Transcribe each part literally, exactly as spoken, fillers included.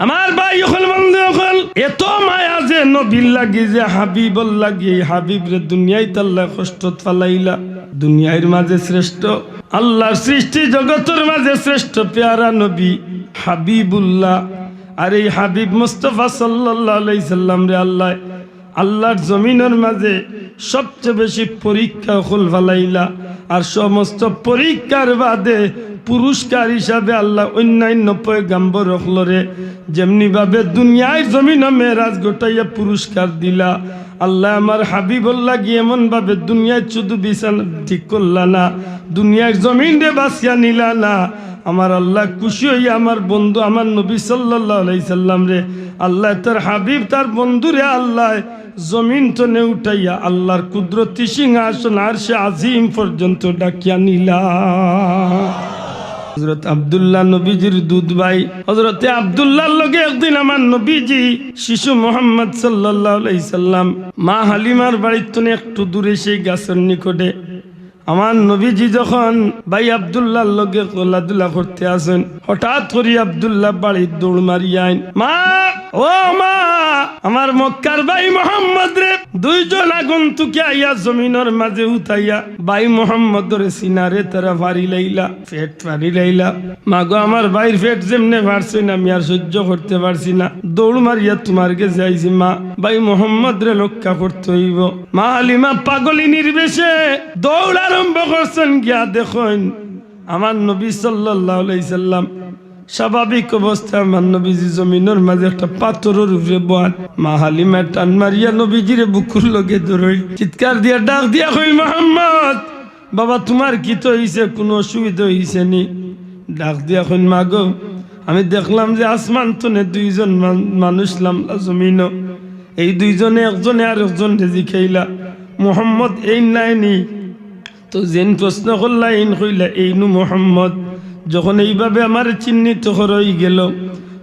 আমার ভাই অকল, বন্ধু অকল, এত মায়া যে নবীর লাগি, যে হাবিবর লাগি, এই হাবিবরে দুনিয়াইত আল্লায় কষ্টত ফালাইলা। দুনিয়ার মাঝে শ্রেষ্ঠ, আল্লাহর সৃষ্টি জগতর মাঝে শ্রেষ্ঠ পেয়ারা নবী হাবিবুল্লাহ। আর এই হাবিব মুস্তাফা সাল্লাল্লাহু আলাইহি সাল্লামরে আল্লায় আল্লাহর জমিনর মাঝে সবচেয়ে বেশি পরীক্ষা অকল ফালাইলা। আর সমস্ত পরীক্ষার বাদে পুরস্কার হিসাবে আল্লায় অন্যান্য পয়গাম্বর অকলরে যেমনি ভাবে দুনিয়ার জমিনো মেরাজ ঘটাইয়া পুরস্কার দিলা, আল্লায় আমার হাবিবর লাগি এমন ভাবে দুনিয়ার শুধু বিছানা ঠিক করলা না, দুনিয়ার জমিনরে বাছিয়া নিলা না। আমার আল্লায় খুশি অইয়া আমার বন্ধু, আমার নবী সাল্লাল্লাহু আলাইহি সাল্লামরে আল্লায়, তার হাবিব, তার বন্ধুরে আল্লায় জমিন তনে উঠাইয়া আল্লাহর কুদরতি সিংহাসন আরশে আজিম পর্যন্ত ডাকিয়া নিলা। হযরত আব্দুল্লাহ নবীজির দুধ ভাই, হযরতে আব্দুল্লাহর লগে একদিন আমার নবীজি শিশু মোহাম্মদ সাল্লাল্লাহু আলাইহি সাল্লাম মা হালিমার বাড়ির তনে একটু দূরে সেই গাছর নিকটে আমার নবীজি যখন ভাই আব্দুল্লাহর লগে খেলাধুলা করতে আছইন, হঠাৎ করি আব্দুল্লাহ বাড়িত দৌড় মারি আইন, "মা, ও মা, আমার মক্কার ভাই মোহাম্মদরে দুইজন আগন্তুকে আইয়া জমিনর মাঝে উঠাইয়া ভাই মোহাম্মদরে সিনারে তারা ফাড়ি লাইলা, পেট ফাড়ি লাইলা। মাগো, আমার ভাইর পেট যেমনে ফাড়ছইন আমি আর সহ্য করতে পারছি না, দৌড় মারিয়া তুমার গেছে আইছি মা, ভাই মোহাম্মদরে রক্ষা করতে অইবো।" মা হালিমা পাগলিনীর বেশে দৌড় আরম্ভ করছইন, গিয়া দেখইন আমার নবী সাল্লাল্লাহু আলাইহি সাল্লাম স্বাভাবিক অবস্থায় আমার নবীজি জমিনর মাঝে একটা পাথরর উপরে বওয়াত। মা হালিমায় টান মারিয়া নবীজিরে বুকুর লগে ধরইন, চিৎকার দিয়া ডাক দিয়া কইন, "মোহাম্মদ, বাবা, তুমার কিতা অইছে? কুনু অসুবিধা অইছে নি?" ডাক দিয়া কইন, "মাগো, আমি দেখলাম যে আসমান তনে দুইজন মান-, মানুষ লামলা জমিনো। এই দুইজনে একজনে আরেকজনরে জিকাইলা, 'মোহাম্মদ এইন নায় নি?' তো যেইন প্রশ্ন করলা, এইন কইলা, 'এইনউ মোহাম্মদ।' যখন এইভাবে আমারে চিহ্নিত করা অইগেলো,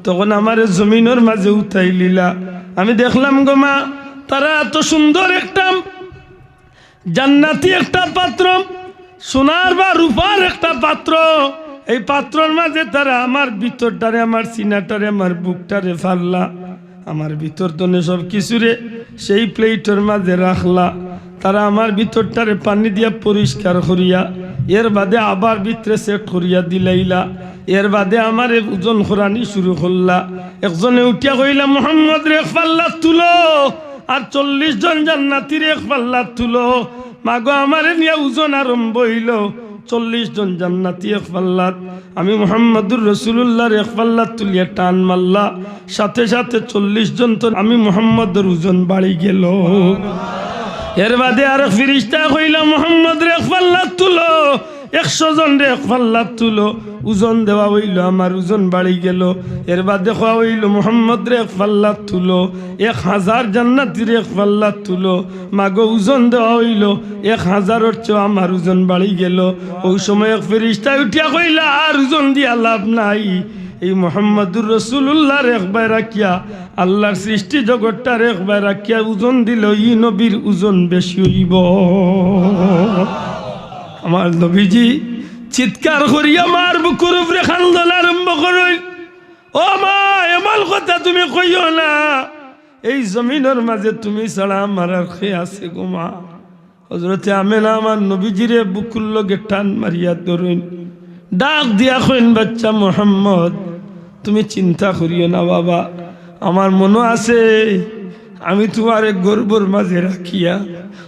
তখন আমারে জমিনর মাঝে উঠাই লিলা। আমি দেখলাম গো মা, তারা এত সুন্দর একটা জান্নাতি একটা পাত্র, সোনার বা রূপার একটা পাত্র, এই পাত্রর মাঝে তারা আমার ভিতরটারে, আমার সিনাটারে, আমার বুকটারে ফাড়লা, আমার ভিতর তনে সব কিছুরে সেই প্লেটর মাঝে রাখলা। তারা আমার ভিতরটারে পানি দিয়া পরিষ্কার করিয়া এর বাদে আবার ভিতরে সেট করিয়া দিলাইলা। এর বাদে আমারে ওজন করানি শুরু করলা। একজনে উঠিয়া কইলা, "মোহাম্মদরে এক পাল্লাত তুলো।" আর চল্লিশ জন জান্নাতিরে এক পাল্লাত তুলো। মাগো, আমারে নিয়া ওজন আরম্ভ অইলো। চল্লিশ জন জান্নাতি এক পাল্লাত, আমি মুহাম্মাদুর রাসূলুল্লাহর এক পাল্লাত তুলিয়া টান মারলা, সাথে সাথে চল্লিশ জন তো আমি মুহাম্মাদর ওজন বাড়ি গেলো। এর বাদে আরেক ফিরিস্তায় কইলা, "মুহাম্মাদরে এক পাল্লাত তুলো।" একশো জনরে এক পাল্লাত তুলো, ওজন দেওয়া অইলো, আমার ওজন বাড়ি গেলো। এর বাদে কওয়া অইলো, "মুহাম্মাদরে এক পাল্লাত তুলো, এক হাজার জান্নাতিরে এক পাল্লাত তুলো।" মাগো, ওজন দেওয়া অইলো, এক হাজারর চেয়েও আমার ওজন বাড়ি গেলো। অউ সময় এক ফিরিস্তায় উঠিয়া কইলা, "আর ওজন দিয়া লাভ নাই, এই মুহাম্মাদুর রাসূলুল্লাহর একবায় রাখিয়া, আল্লাহর সৃষ্টি জগতটার একবায় রাখিয়া ওজন দিলে ই নবীর ওজন বেশি অইবো।" আমার নবীজি চিৎকার করিয়া মার বুকুর উপরে কান্দন আরম্ভ করইন, "ও মা, এমন কথা তুমি কইও না, এই জমিনর মাঝে তুমি ছাড়া আমার আর কে আছে গো মা?" হযরতে আমেনা আমার নবীজিরে বুকুর লগে টান মারিয়া ধরইন, ডাক দিয়া কইন, "বাচ্চা মুহাম্মদ, তুমি চিন্তা করিও না বাবা, আমার মনো আছে আমি তুমারে গর্ভর মাঝে রাখিয়া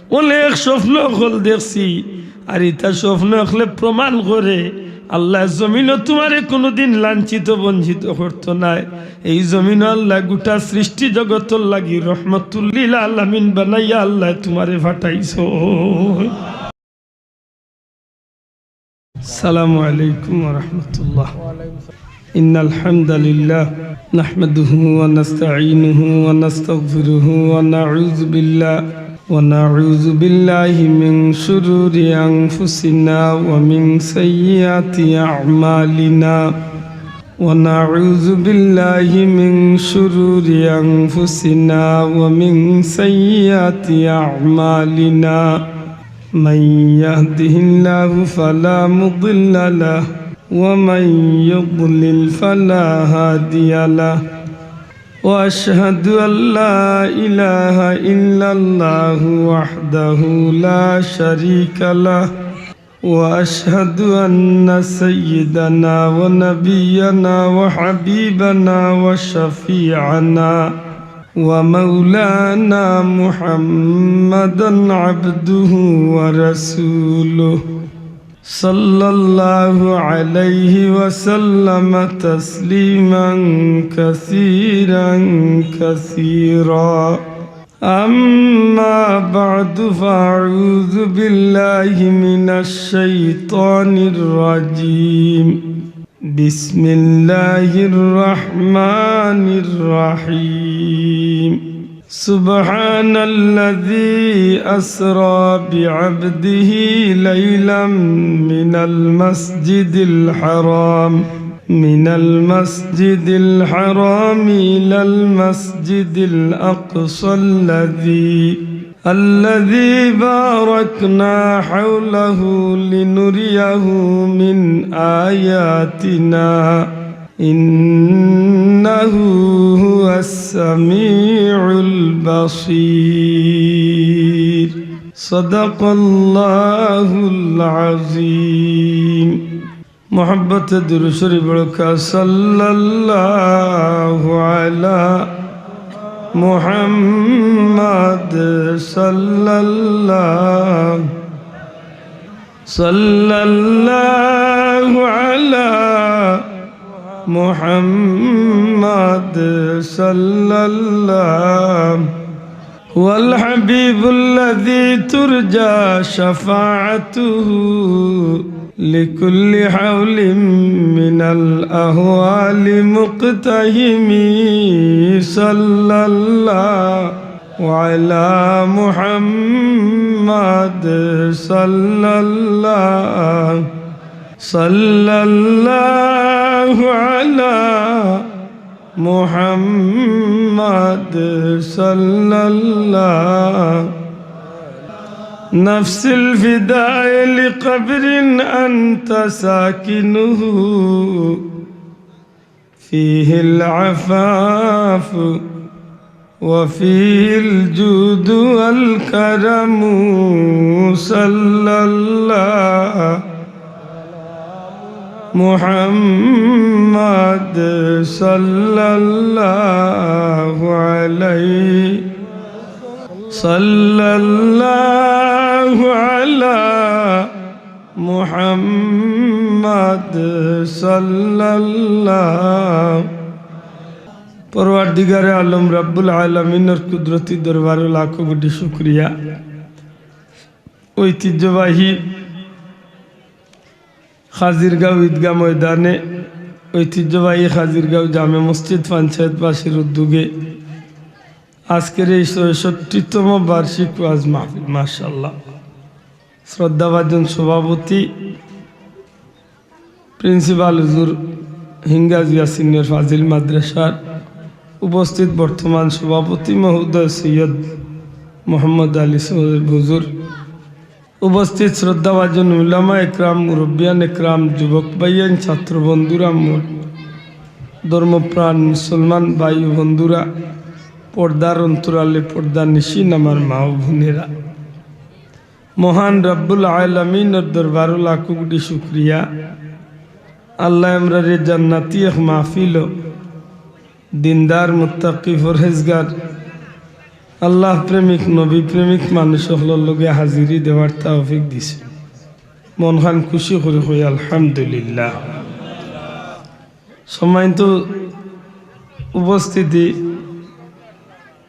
অনেক স্বপ্ন অকল দেখছি, আর ইতা স্বপ্ন অকলে প্রমাণ করে আল্লায় জমিনো তুমারে কুনুদিন লাঞ্ছিত বঞ্চিত করতো নায়। এই জমিনো আল্লায় গোটা সৃষ্টি জগতর লাগি রহমাতুল্লিল আলামিন বানাইয়া আল্লায় তুমারে পাঠাইছো।" السلام عليكم ورحمة الله. إن الحمد لله نحمده ونستعينه ونستغفره ونعوذ بالله، ونعوذ بالله من شرور أنفسنا ومن سيئات أعمالنا. ونعوذ بالله من شرور أنفسنا ومن سيئات أعمالنا. من يهده الله فلا مضل له، ومن يضلل فلا هادي له. وأشهد أن لا إله إلا الله وحده لا شريك له، وأشهد أن سيدنا ونبينا وحبيبنا وشفيعنا ومولانا محمدا عبده ورسوله، صلى الله عليه وسلم تسليما كثيرا كثيرا. أما بعد، فأعوذ بالله من الشيطان الرجيم. بسم الله الرحمن الرحيم. سبحان الذي أسرى بعبده ليلا من المسجد الحرام، من المسجد الحرام إلى المسجد الأقصى الذي، الذي باركنا حوله لنريه من آياتنا، إنه هو السميع البصير. صدق الله العظيم. محبت درود شريف بركة، صلى الله على محمد، صلى الله، صلى الله على محمد، صلى الله، هو الحبيب الذي ترجى شفاعته لكل حول من الأهوال مقتحم، صلى الله على محمد، صلى الله، صلى الله على محمد، صلى الله. نفس الفداء لقبر أنت ساكنه، فيه العفاف وفيه الجود والكرم، صلى الله محمد، صلى الله عليه، صلى الله على محمد، صلى الله. পরওয়ারদিগারে আলম রব্বুল আলামিনর কুদরতি দরবারো লাখো কোটি শুকরিয়া। ঐতিহ্যবাহী খাজিরগাঁও ঈদগাহ ময়দানে, ঐতিহ্যবাহী খাজিরগাঁও জামে মসজিদ পঞ্চায়েতবাসীর উদ্যোগে আজকের এই ছয়ষট্টিতম বার্ষিক ওয়াজ মাহফিল, মাশাআল্লাহ। শ্রদ্ধাভাজন সভাপতি প্রিন্সিপাল হুজুর হিঙ্গাজিয়া সিনিয়র ফাজিল মাদ্রাসার, উপস্থিত বর্তমান সভাপতি মহোদয় সৈয়দ মোহাম্মদ আলী সাহেব হুজুর, উপস্থিত শ্রদ্ধাভাজন উলামা একরাম, মুরব্বিয়ান একরাম, যুবক ভাইয়াইন, ছাত্র বন্ধুরা, মোর ধর্মপ্রাণ মুসলমান ভাই ও বন্ধুরা, পর্দার অন্তরালে পর্দানিশীন আমার মা ও বোনেরা, মহান রব্বুল আলামিনর দরবারো লাখো কোটি শুকরিয়া। আল্লায় আমরারে জান্নাতি এক মাহফিলো দিনদার, মুত্তাকি, পরহেজগার, আল্লাহ প্রেমিক, নবী প্রেমিক মানুষ অকলর লগে হাজিরি দেওয়ার তৌফিক দিছে। মনখান খুশি করি কই আলহামদুলিল্লাহ। সম্মানিত উপস্থিতি,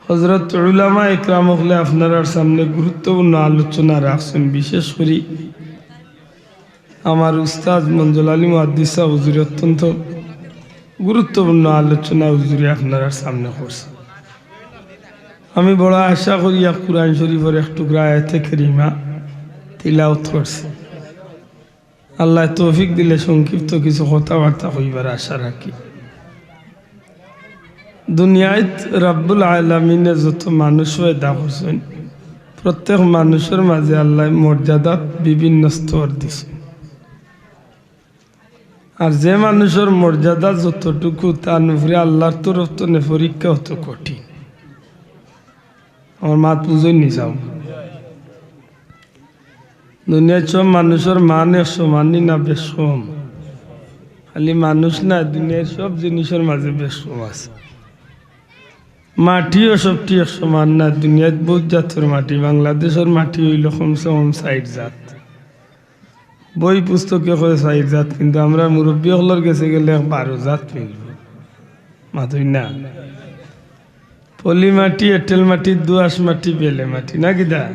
হযরত উলামা একরাম অকলে আপনারার সামনে গুরুত্বপূর্ণ আলোচনা রাখছেন। বিশেষ করি আমার উস্তাদ মঞ্জুল আলী মুহাদ্দিস সাহেব হুজুরে অত্যন্ত গুরুত্বপূর্ণ আলোচনা হুজুরে আপনারার সামনে করছে। আমি বড় আশা করি এক কুরআন শরীফর এক টুকরা আয়াতে কারিমা তিলাওয়াত করছি। আল্লায় তৌফিক দিলে সংক্ষিপ্ত কিছু কথাবার্তা কইবার আশা রাখি। দুনিয়াত রাব্বুল আলামিনে যত মানুষ পয়দা করছেন, প্রত্যেক মানুষর মাঝে আল্লায় মর্যাদাত বিভিন্ন স্তর দিছেন। আর যে মানুষর মর্যাদা যতটুকু, তার উপরে আল্লাহর তরফ তনে পরীক্ষা অত কঠিন। আমার মাত বুঝইন নি চাও? দুনিয়ার সব মানুষর মান এক সমান নি না বেশ কম? খালি মানুষ না, দুনিয়ার সব জিনিসর মাঝে বেশ কম আছে। মাটিও সবটি এক সমান না, দুনিয়াত বহুত জাতর মাটি। বাংলাদেশর মাটি অইলো কমসে কম চাইর জাত। বই পুস্তকে কয় চাইর জাত, কিন্তু আমরার মুরব্বি অকলর গেছে গেলে এক বারো জাত মিলবো। মাতইন না? পলি মাটি, এঁটেল মাটি, দোআঁশ মাটি, বেলে মাটি, না কিতা?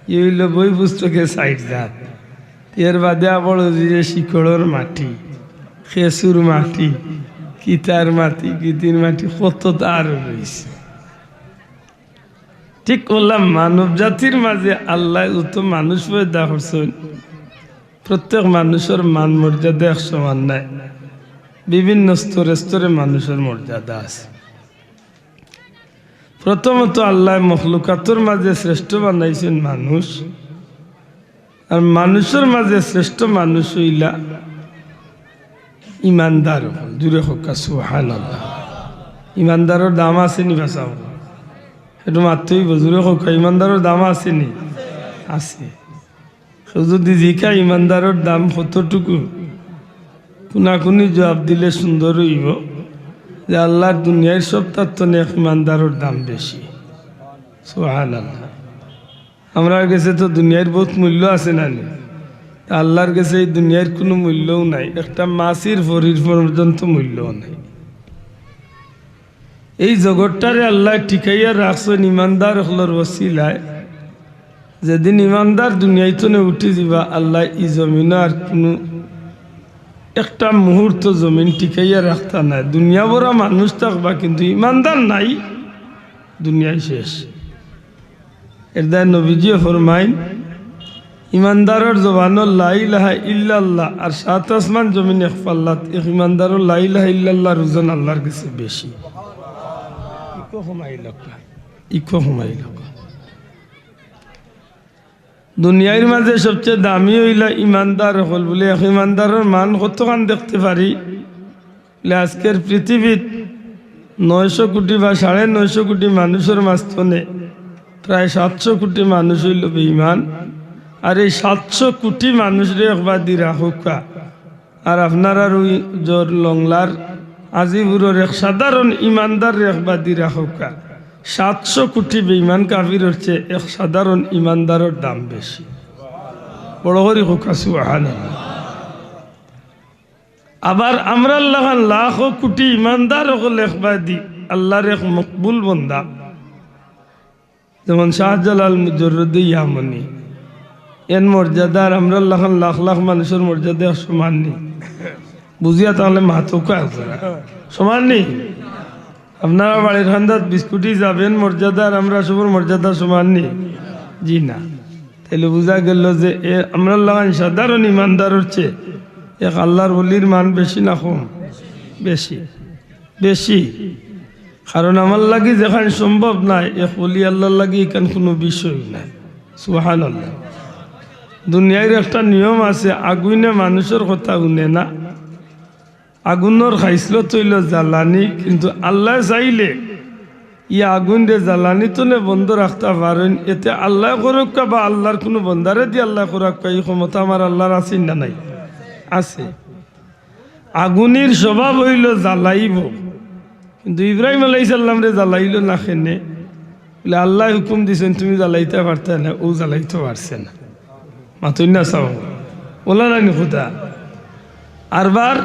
ই অইলো বই পুস্তকে চাইর জাত। এর বাদে আবার অউ যে শিকড়র মাটি, খেসুর মাটি, কিতার মাটি, গিদির মাটি, কত তো আরো রইছে। ঠিক অউলা মানব জাতির মাঝে আল্লায় যত মানুষ পয়দা করছইন, প্রত্যেক মানুষর মান মর্যাদা এক সমান নায়, বিভিন্ন স্তরে স্তরে মানুষর মর্যাদা আছে। প্রথমত আল্লায় মখলুকাতর মাঝে শ্রেষ্ঠ বানাইছইন মানুষ, আর মানুষর মাঝে শ্রেষ্ঠ মানুষ অইলা ইমানদার অকল। জুরে কউক্কা সুবহানাল্লাহ। ইমানদারর দাম আছে নি বা চাও? একটু মাততে অইবো, জুরে কউক্কা, ইমানদারর দাম আছে নি? আছে। কেউ যুদি জিকায় ইমানদারর দাম কতটুকু, কুনাকুনি জুয়াব দিলে সুন্দর অইবো যে আল্লার দুনিয়ার সবতার তনে এক ইমানদারর দাম বেশি। সুবহানাল্লাহ। আমরার গেছে তো দুনিয়ার বহুত মূল্য আছে না নি? আল্লার গেছে ই দুনিয়ার কুনু মূল্যও নাই, একটা মাছির ফড়ির পর্যন্ত মূল্যও নাই। এই জগতটারে আল্লায় টিকাইয়া রাখছইন ইমানদার অকলর ওসিলায়। যেদিন ইমানদার দুনিয়ার তনে উঠি যিবা, আল্লায় ই জমিনো আর কুনু একটা মুহূর্ত জমিন টিকাইয়া রাখতা নায়। দুনিয়া ভরা মানুষ থাকবা, কিন্তু ইমানদার নাই, দুনিয়াই শেষ। এর দায় নবীজিয়ে ফরমাইন, ইমানদারর জবানো লা ইলাহা ইল্লাল্লাহ আর সাত আসমান জমিন এক পাল্লাত, এক ইমানদারর লা ইলাহা ইল্লাল্লাহর ওজন আল্লার গেছে বেশি। ইকো কমাইলউক্কা, ইকো কমাইলউক্কা। দুনিয়ার মাঝে সবচে দামি অইলা ইমানদার অকল। বুলে এক ইমানদারর মান কতখান দেখতে পারি? বুলে আজকের পৃথিবীত নয়শো কুটি বা সাড়ে নয়শো কুটি মানুষর মাঝ তনে প্রায় সাতশো কুটি মানুষ অইলো বেইমান। আর এই সাতশো কুটি মানুষরে একবাদি রাখউক্কা, আর আপনারার ওই জোর লংলার আজিপুরর এক সাধারণ ইমানদাররে একবাদি রাখউক্কা, সাতশো কুটি বেইমান কাফিরর চেয়ে এক সাধারণ ইমানদারর দাম বেশি। বড় করি কউক্কা সুবহানাল্লাহ। আবার আমরার লাখান লাখো কুটি ইমানদার অকল একবাদি আল্লার এক মকবুল বন্দা, যেমন শাহজালাল মুজররদে ইয়ামনি, এন মর্যাদা আর আমরার লাখান লাখ লাখ মানুষর মর্যাদা এক সমান নি? বুঝিয়া তাইলে মাতউক্কা আপনারা। সমান নি? আপনারা বাড়ির কান্দাত বিস্কুটি যাবেন মর্যাদা আর আমরা সবর মর্যাদা সমান নি? জি না। তাইলে বুঝা গেল যে এ আমরার লাখান সাধারণ ইমানদারর চেয়ে এক আল্লার ওলির মান বেশি না কম? বেশি, বেশি। কারণ আমার লাগি যেখান সম্ভব নায়, এক ওলি আল্লার লাগি ইখান কুনু বিষয় নায়। সুবহানাল্লাহ। দুনিয়ার একটা নিয়ম আছে, আগুইনে মানুষর কথা হুনে না। আগুনর খাইছলত অইলো জ্বালানি, কিন্তু আল্লায় চাইলে ই আগুনরে জ্বালানি তনে বন্ধ রাখতা পারইন। এতে আল্লায় করউক্কা বা আল্লার কুনু বন্দারেদি আল্লায় করউক্কা, ই ক্ষমতা আমার আল্লার আছে না নাই? আছে। আগুনর স্বভাব অইলো জ্বালাইবো, কিন্তু ইব্রাহিম আলাইহিস সালামরে জ্বালাইলো না কেনে? বুলে আল্লায় হুকুম দিছইন, তুমি জ্বালাইতা পারতায় না, অউ জ্বালাইতো পারছে না। মাতইন না চাও, অলা নানি কথা। আরবার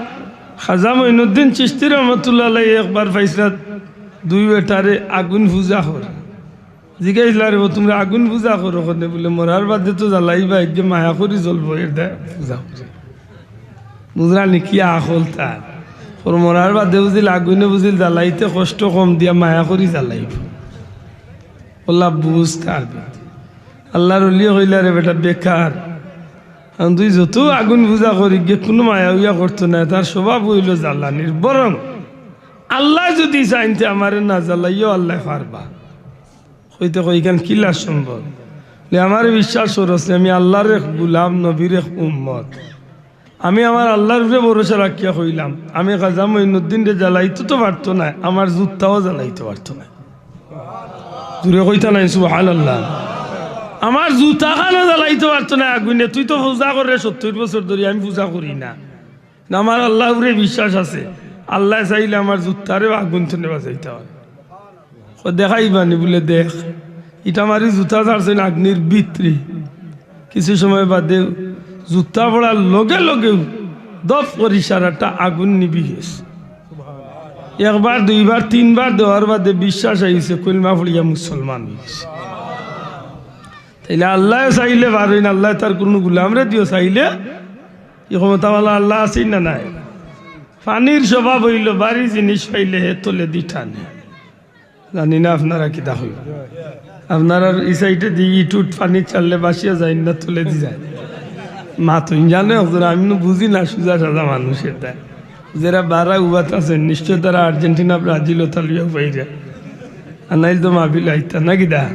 খাজা মঈনুদ্দিন চিশতি রহমতুল্লাহ আলাইহি একবার পাইছলা দুই বেটারে আগুন পূজা কর। জিগাইছলা, "আরে ও, তুমরা আগুন পূজা করো কেনে?" বুলে, "মরার বাদে তো জ্বালাইবা, এগিয়ে মায়া করি জ্বলবো, এর দায় পূজা করি।" বুঝরা নি কি আকল তার? ওর মরার বাদে বুঝিল আগুনে বুঝিল জ্বালাইতে কষ্ট কম দিয়া মায়া করি জ্বালাইবো। অলা বুঝ তার ভিতরে। আল্লার ওলিয়ে কইলা, "রে বেটা বেকার, কারণ তুই যত আগুন পূজা করি গিয়ে কুনু মায়া উয়া করতো নায়, তার স্বভাব অইলো জ্বালানির। বরং আল্লায় যুদি চাইন তে আমারে না জ্বালাইয়াও আল্লায় পারবা।" কইতে কয়, "ইখান কিলা সম্ভব?" বুলে, "আমারে বিশ্বাস করস নি, আমি আল্লার এক গুলাম, নবীর এক উম্মত। আমি আমার আল্লাহর উপরে ভরসা রাখিয়া কইলাম, আমি খাজা মঈনুদ্দিনরে জ্বালাইতো তো পারতো নায়, আমার জুতাও জ্বালাইতো পারতো নায়। জুরে কইতা নায় সুবহানাল্লাহ। আমার জুতাখানও জ্বালাইতো পারতো নায় আগুনে। তুই তো পূজা কররে সত্তইর বছর ধরি, আমি পূজা করি না। না, আমার আল্লাহর উপরে বিশ্বাস আছে, আল্লায় চাইলে আমার জুতারেও আগুন থনে বাচাইতা পারে। কয়, "দেখাইবানি?" বুলে, "দেখ।" ইটা মারি জুতা ছাড়ছইন আগুনর ভিতরে। কিছু সময় বাদে জুতা পড়ার লগে লগেউ দপ করি সারাটা আগুন নিবি গেছে। একবার, দুইবার, তিনবার দেওয়ার বাদে বিশ্বাস আইছে, কলমা পড়িয়া মুসলমান অইছে। তাইলে আল্লায় চাইলে পারইন, আল্লায় তার কুনু গুলামরে দিও চাইলে, ই ক্ষমতাওয়ালা আল্লাহ আছইন না নাই? পানির স্বভাব অইলো, ভারি জিনিস পাইলে হে তলেদি টানে। জানি না আপনারা কিতা কইবা। আপনারার ই সাইডেদি ইট উট পানিত ছাড়লে ভাসিয়া যাইন না, তলেদি যায়। মাতইন জানে হুজুর, আমি নু বুঝি না, সুজা সাজা মানুষ ইতা। যেরা বারা উবাত আছইন, নিশ্চয় তারা আর্জেন্টিনা, ব্রাজিল অতা লইয়া উবাইরা। আর নাইলে তো মাহফিল আইতা না কিতা?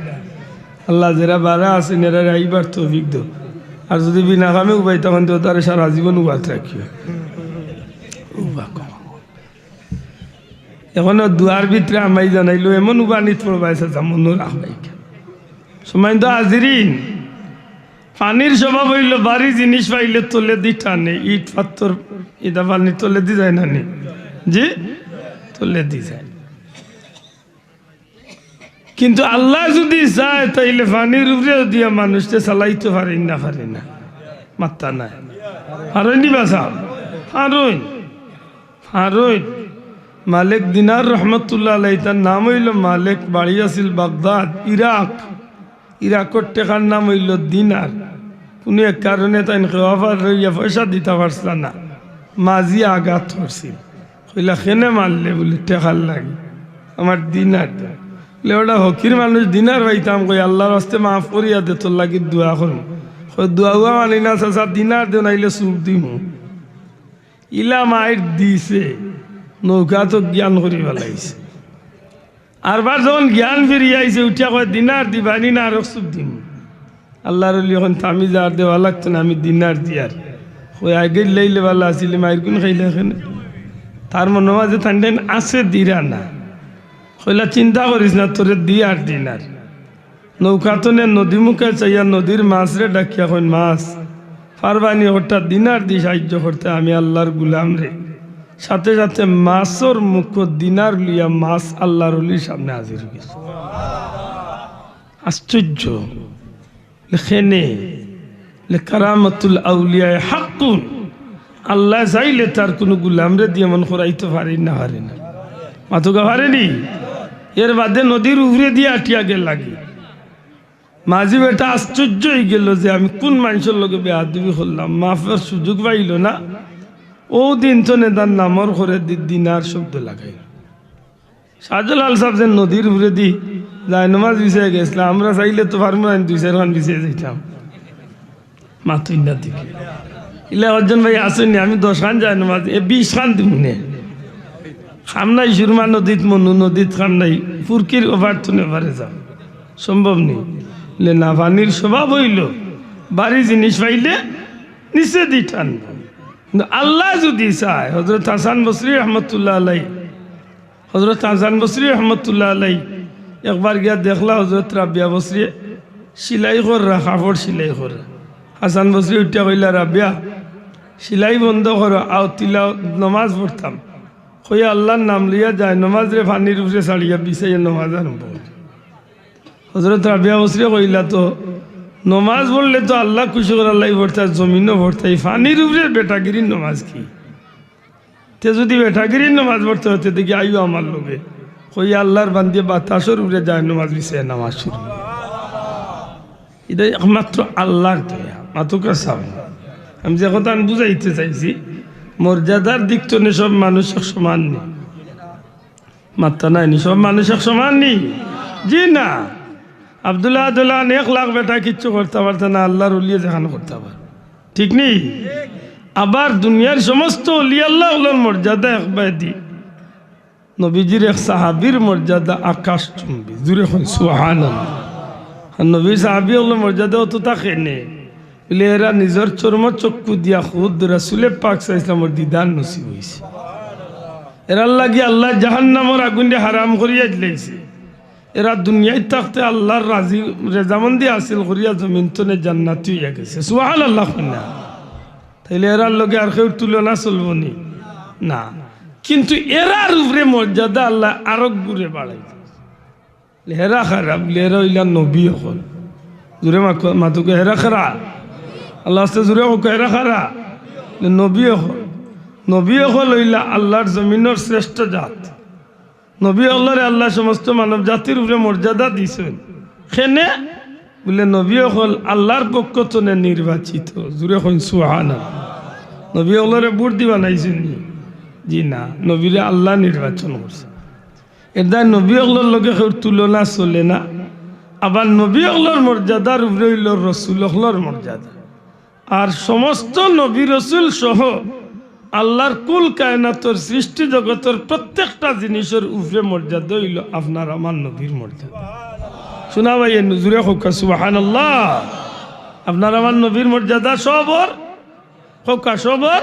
আল্লাহ, যেরা বারা আছইন, এরারে আইবার তৌফিক দেও। আর যুদি বিনা কামে উবাইতা অইন, তে তারে সারা জীবন উবাত রাখিও। উবা কও। অখনো দোয়ার ভিতরে আমায় জানাইলো, এমন উবানিত পড়বায় চাচা, মনো রাখবায়। সম্মানিত হাজিরিন, পানির স্বভাব অইলো, ভারি জিনিস পাইলে তলেদি টানে, ইট পাথর, ইটা পানির তলেদি যায় না নি? জি, তলেদি যায়। কিন্তু আল্লায় যুদি চায়, তাইলে পানির উপরে দিয়া মানুষরে চালাইতো পারইন না, পারইন না? মাত্তা নাই। পারইন নি বা সাব? পারইন। পারইন। মালিক দিনার রহমতুল্লাহ আলাইহি, তার নাম অইলো মালিক, বাড়ি আছিল বাগদাদ, ইরাক। ইরাকর টেকার নাম অইলো দিনার। কুনু এক কারণে তাইন খেওয়াফার রইয়া পয়সা দিতা পারছলা না, মাঝি আঘাত করছিল। কইলা, "কেনে মারলে?" বুলে, "টেকার লাগি।" "আমার দিনার দেও।" বুলে, "ওটা ফকির মানুষ, দিনার পাইতাম কই, আল্লাহর ওয়াস্তে মাফ করিয়া দে, তোর লাগি দোয়া করমু।" কয়, "দোয়া উয়া মানি না চাচা, দিনার দেও, নাইলে চুপ দিমু।" ইলা মাইর দিছে, নৌকা তো জ্ঞান করি ফালাইছে। আরবার যখন জ্ঞান ফিরিয়া আইছে, উঠিয়া কয়, "দিনার দিবানি না, আরক চুপ দিমু।" আল্লাহর ওলি কইন, "আমি যার দেওয়া লাগতো না, আমি দিনার দিয়ার।" কই, "আগে লাইলে ভালা আছিল, মাইর গুন খাইলে কেনে?" তার মনো মাঝে টান টান আছে, দিরা না। কইলা, "চিন্তা করিস না, তোরে দিয়ার দিনার।" নৌকা তনে নদী মুখে চাইয়া নদীর মাছরে ডাকিয়া কইন, "মাছ, পারবানি অটা দিনার দি সাহায্য করতে, আমি আল্লাহর গুলামরে।" সাথে সাথে মাছর মুখো দিনার লইয়া মাছ আল্লাহর ওলির সামনে হাজির অই গেছে। আশ্চর্য। লেখেনে, লে কারামাতুল আউলিয়ায়ে হাক্কুন। আল্লায় চাইলে তার কুনু গুলামরে দি এমন করাইতো পারইন না, পারইন না? মাতউক্কা, পারইন নি? এর বাদে নদীর উপরেদি আটিয়া গেলাগি। মাঝি বেটা আশ্চর্য অই গেলো যে আমি কুন মানষর লগে বেয়াদবি করলাম, মাফর সুযোগ পাইলো না। অউ দিন তনে তার নামর ঘরেদি দিনার শব্দ লাগাইলো। শাহজালাল সাব যে নদীর উপরেদি জায়নমাজ বিছাইয়া গেছলা, আমরা চাইলে তো পারমু না দুই চাইরখান বিছাইয়া যাইতাম। মাতইন না দেখি। ইলা একজন ভাই আছইন নি, আমি দশখান জায়নমাজ, এ বিশখান দিমু নে। কাম নাই, সুরমা নদীত, মনু নদীত কাম নাই, ফুরকির ওপার তনে ওপারে যাও, সম্ভব নি। লে না, পানির স্বভাব অইলো, ভারি জিনিস পাইলে নিচেদি টানবো। কিন্তু আল্লায় যুদি চায়, হযরত হাসান বসরি রহমতুল্লাহ আলাইহি, হযরত হাসান বসরি রহমতুল্লাহ আলাইহি একবার গিয়া দেখলা হযরত রাবিয়া বসরি সিলাই কররা, কাপড় সিলাই কররা। হাসান বসরি উঠিয়া কইলা, "রাবিয়া, সিলাই বন্ধ করো, আও তিলাওত নমাজ পড়তাম।" কইয়া আল্লাহর নাম লইয়া জায়নমাজরে পানির উপরে ছাড়িয়া বিছাইয়া নমাজ আরম্ভ করছে। হযরত রাবিয়া বসরি কইলা, "তো নমাজ পড়লে তো আল্লাহ খুশি করার লাগি পড়তায়, জমিনো পড়তায়, পানির উপরে বেটাগিরির নমাজ কি?" তে যুদি বেটাগিরির নমাজ পড়তে অয়, তে দেখি আইও আমার লগে। কইয়া আল্লাহর বান্দিয়ে বাতাসর উপরে জায়নমাজ বিছাইয়া নমাজ শুরু। ইটা একমাত্র আল্লাহর দয়া। মাতউক্কা সাব। আমি যে কথা আমি বুঝাইতে চাইছি, মর্যাদার দিক তনে সব মানুষ এক সমান নি। মাত্তা নাই নি, সব মানুষ এক সমান নি? জি না। আব্দুল্লাহ আব্দুল্লাহ এক লাখ বেটা কিচ্ছু করতা পারতা না, আল্লাহর ওলিয়ে যেখান করতা পারে। ঠিক নি? আবার দুনিয়ার সমস্ত ওলি আল্লাহ অকলর মর্যাদা এক বায়দি। নবীজির এক সাহাবীর মর্যাদা আকাশচুম্বী। জুরে কইন সুবহানাল্লাহ। আর নবীর সাহাবী অকলর মর্যাদা অত থাকে নে। বুলে, এরা নিজর চর্ম চক্ষু দিয়া খুদ রসুলে পাক সাল্লাল্লাহু আলাইহি ওয়াসাল্লামর দিদার নসিব অইছে। এরার লাগি আল্লায় জাহান্নামর আগুনরে হারাম করিয়া দিলাইছে। এরা দুনিয়াত থাকতে আল্লার রাজি, রেজামন্দি হাসিল করিয়া জমিন তনে জান্নাতি অইয়া গেছে। সুবহানাল্লাহ কইন না। তাইলে এরার লগে আর কেউর তুলনা চলবো নি? না। কিন্তু এরার উপরে মর্যাদা আল্লায় আরো গুণে বাড়াইছে। হেরা কারা? বুলে, এরা অইলা নবী অকল। জুরে মাকো-, মাতুক্কা, হেরা কারা? আল্লার ওয়াস্তে জুরে কউক্কা, হেরা কারা? বুলে, নবী অকল। নবী অকল অইলা আল্লার জমিনর শ্রেষ্ঠ জাত। নবী অকলরে আল্লায় সমস্ত মানব জাতির উপরে মর্যাদা দিছইন। কেনে? বুলে, নবী অকল আল্লার পক্ষ তনে নির্বাচিত। জুরে কইন সুবহানাল্লাহ। নবী অকলরে ভোট দি বানাইছইন নি? জি না, নবীরে আল্লায় নির্বাচন করছে। এরদায় নবী অকলর লগে কেউর তুলনা চলে না। আবার নবী অকলর মর্যাদার উপরে অইলো রসুল অকলর মর্যাদা। আর সমস্ত নবী রসুল সহ আল্লার কুল কায়নাতর সৃষ্টি জগতর প্রত্যেকটা জিনিসর উপরে মর্যাদা অইলো আপনার আমার নবীর মর্যাদা। শুনা ভাই, এ নজুরে কউক্কা সুবহানাল্লাহ। আপনার আমার নবীর মর্যাদা সবর, কউক্কা সবর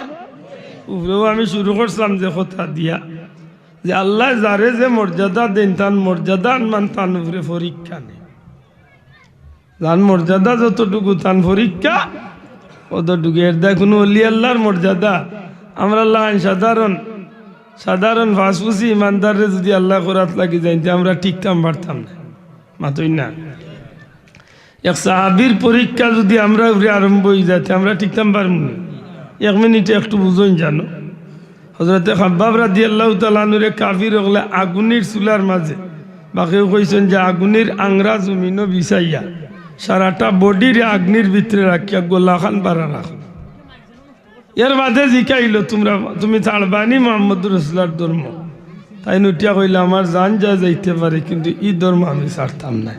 উপরেও। আমি শুরু করছিলাম যে কথা দিয়া, যে আল্লায় যারে যে মর্যাদা দেইন, তান মর্যাদা আনমান তান উপরে পরীক্ষা নেইন। যান মর্যাদা যতটুকু, তান পরীক্ষা অতটুকু। এরদায় কুনু অলি আল্লার মর্যাদা, আমরার লাখান সাধারণ, সাধারণ ফাসফুসি ইমানদাররে যুদি আল্লায় করাত লাগি যাইন, তে আমরা টিকতাম পারতাম না। মাতইন না। এক সাহাবীর পরীক্ষা যুদি আমরার উপরে আরম্ভ অইযায়, তে আমরা টিকতাম পারমু নি? এক মিনিটে একটু বুঝইন জানো। হযরতে খাব্বাব রাদিয়াল্লাহু তাআলা আনহুরে কাফির অকলে আগুনির চুলার মাঝে, বা কেউ কইছইন যে আগুনির আংরা জমিনো বিছাইয়া, সারাটা বডিরে আগুনির ভিতরে রাখিয়া গলাখান বারা রাখো। এরবাদে জিকাইলো, তুমরা, তুমি ছাড়বায়নি মুহাম্মদুর রাসুলুল্লাহর ধর্ম? তাইন উঠিয়া কইলা, আমার জান যায় যাইতে পারে, কিন্তু ই ধর্ম আমি ছাড়তাম নায়।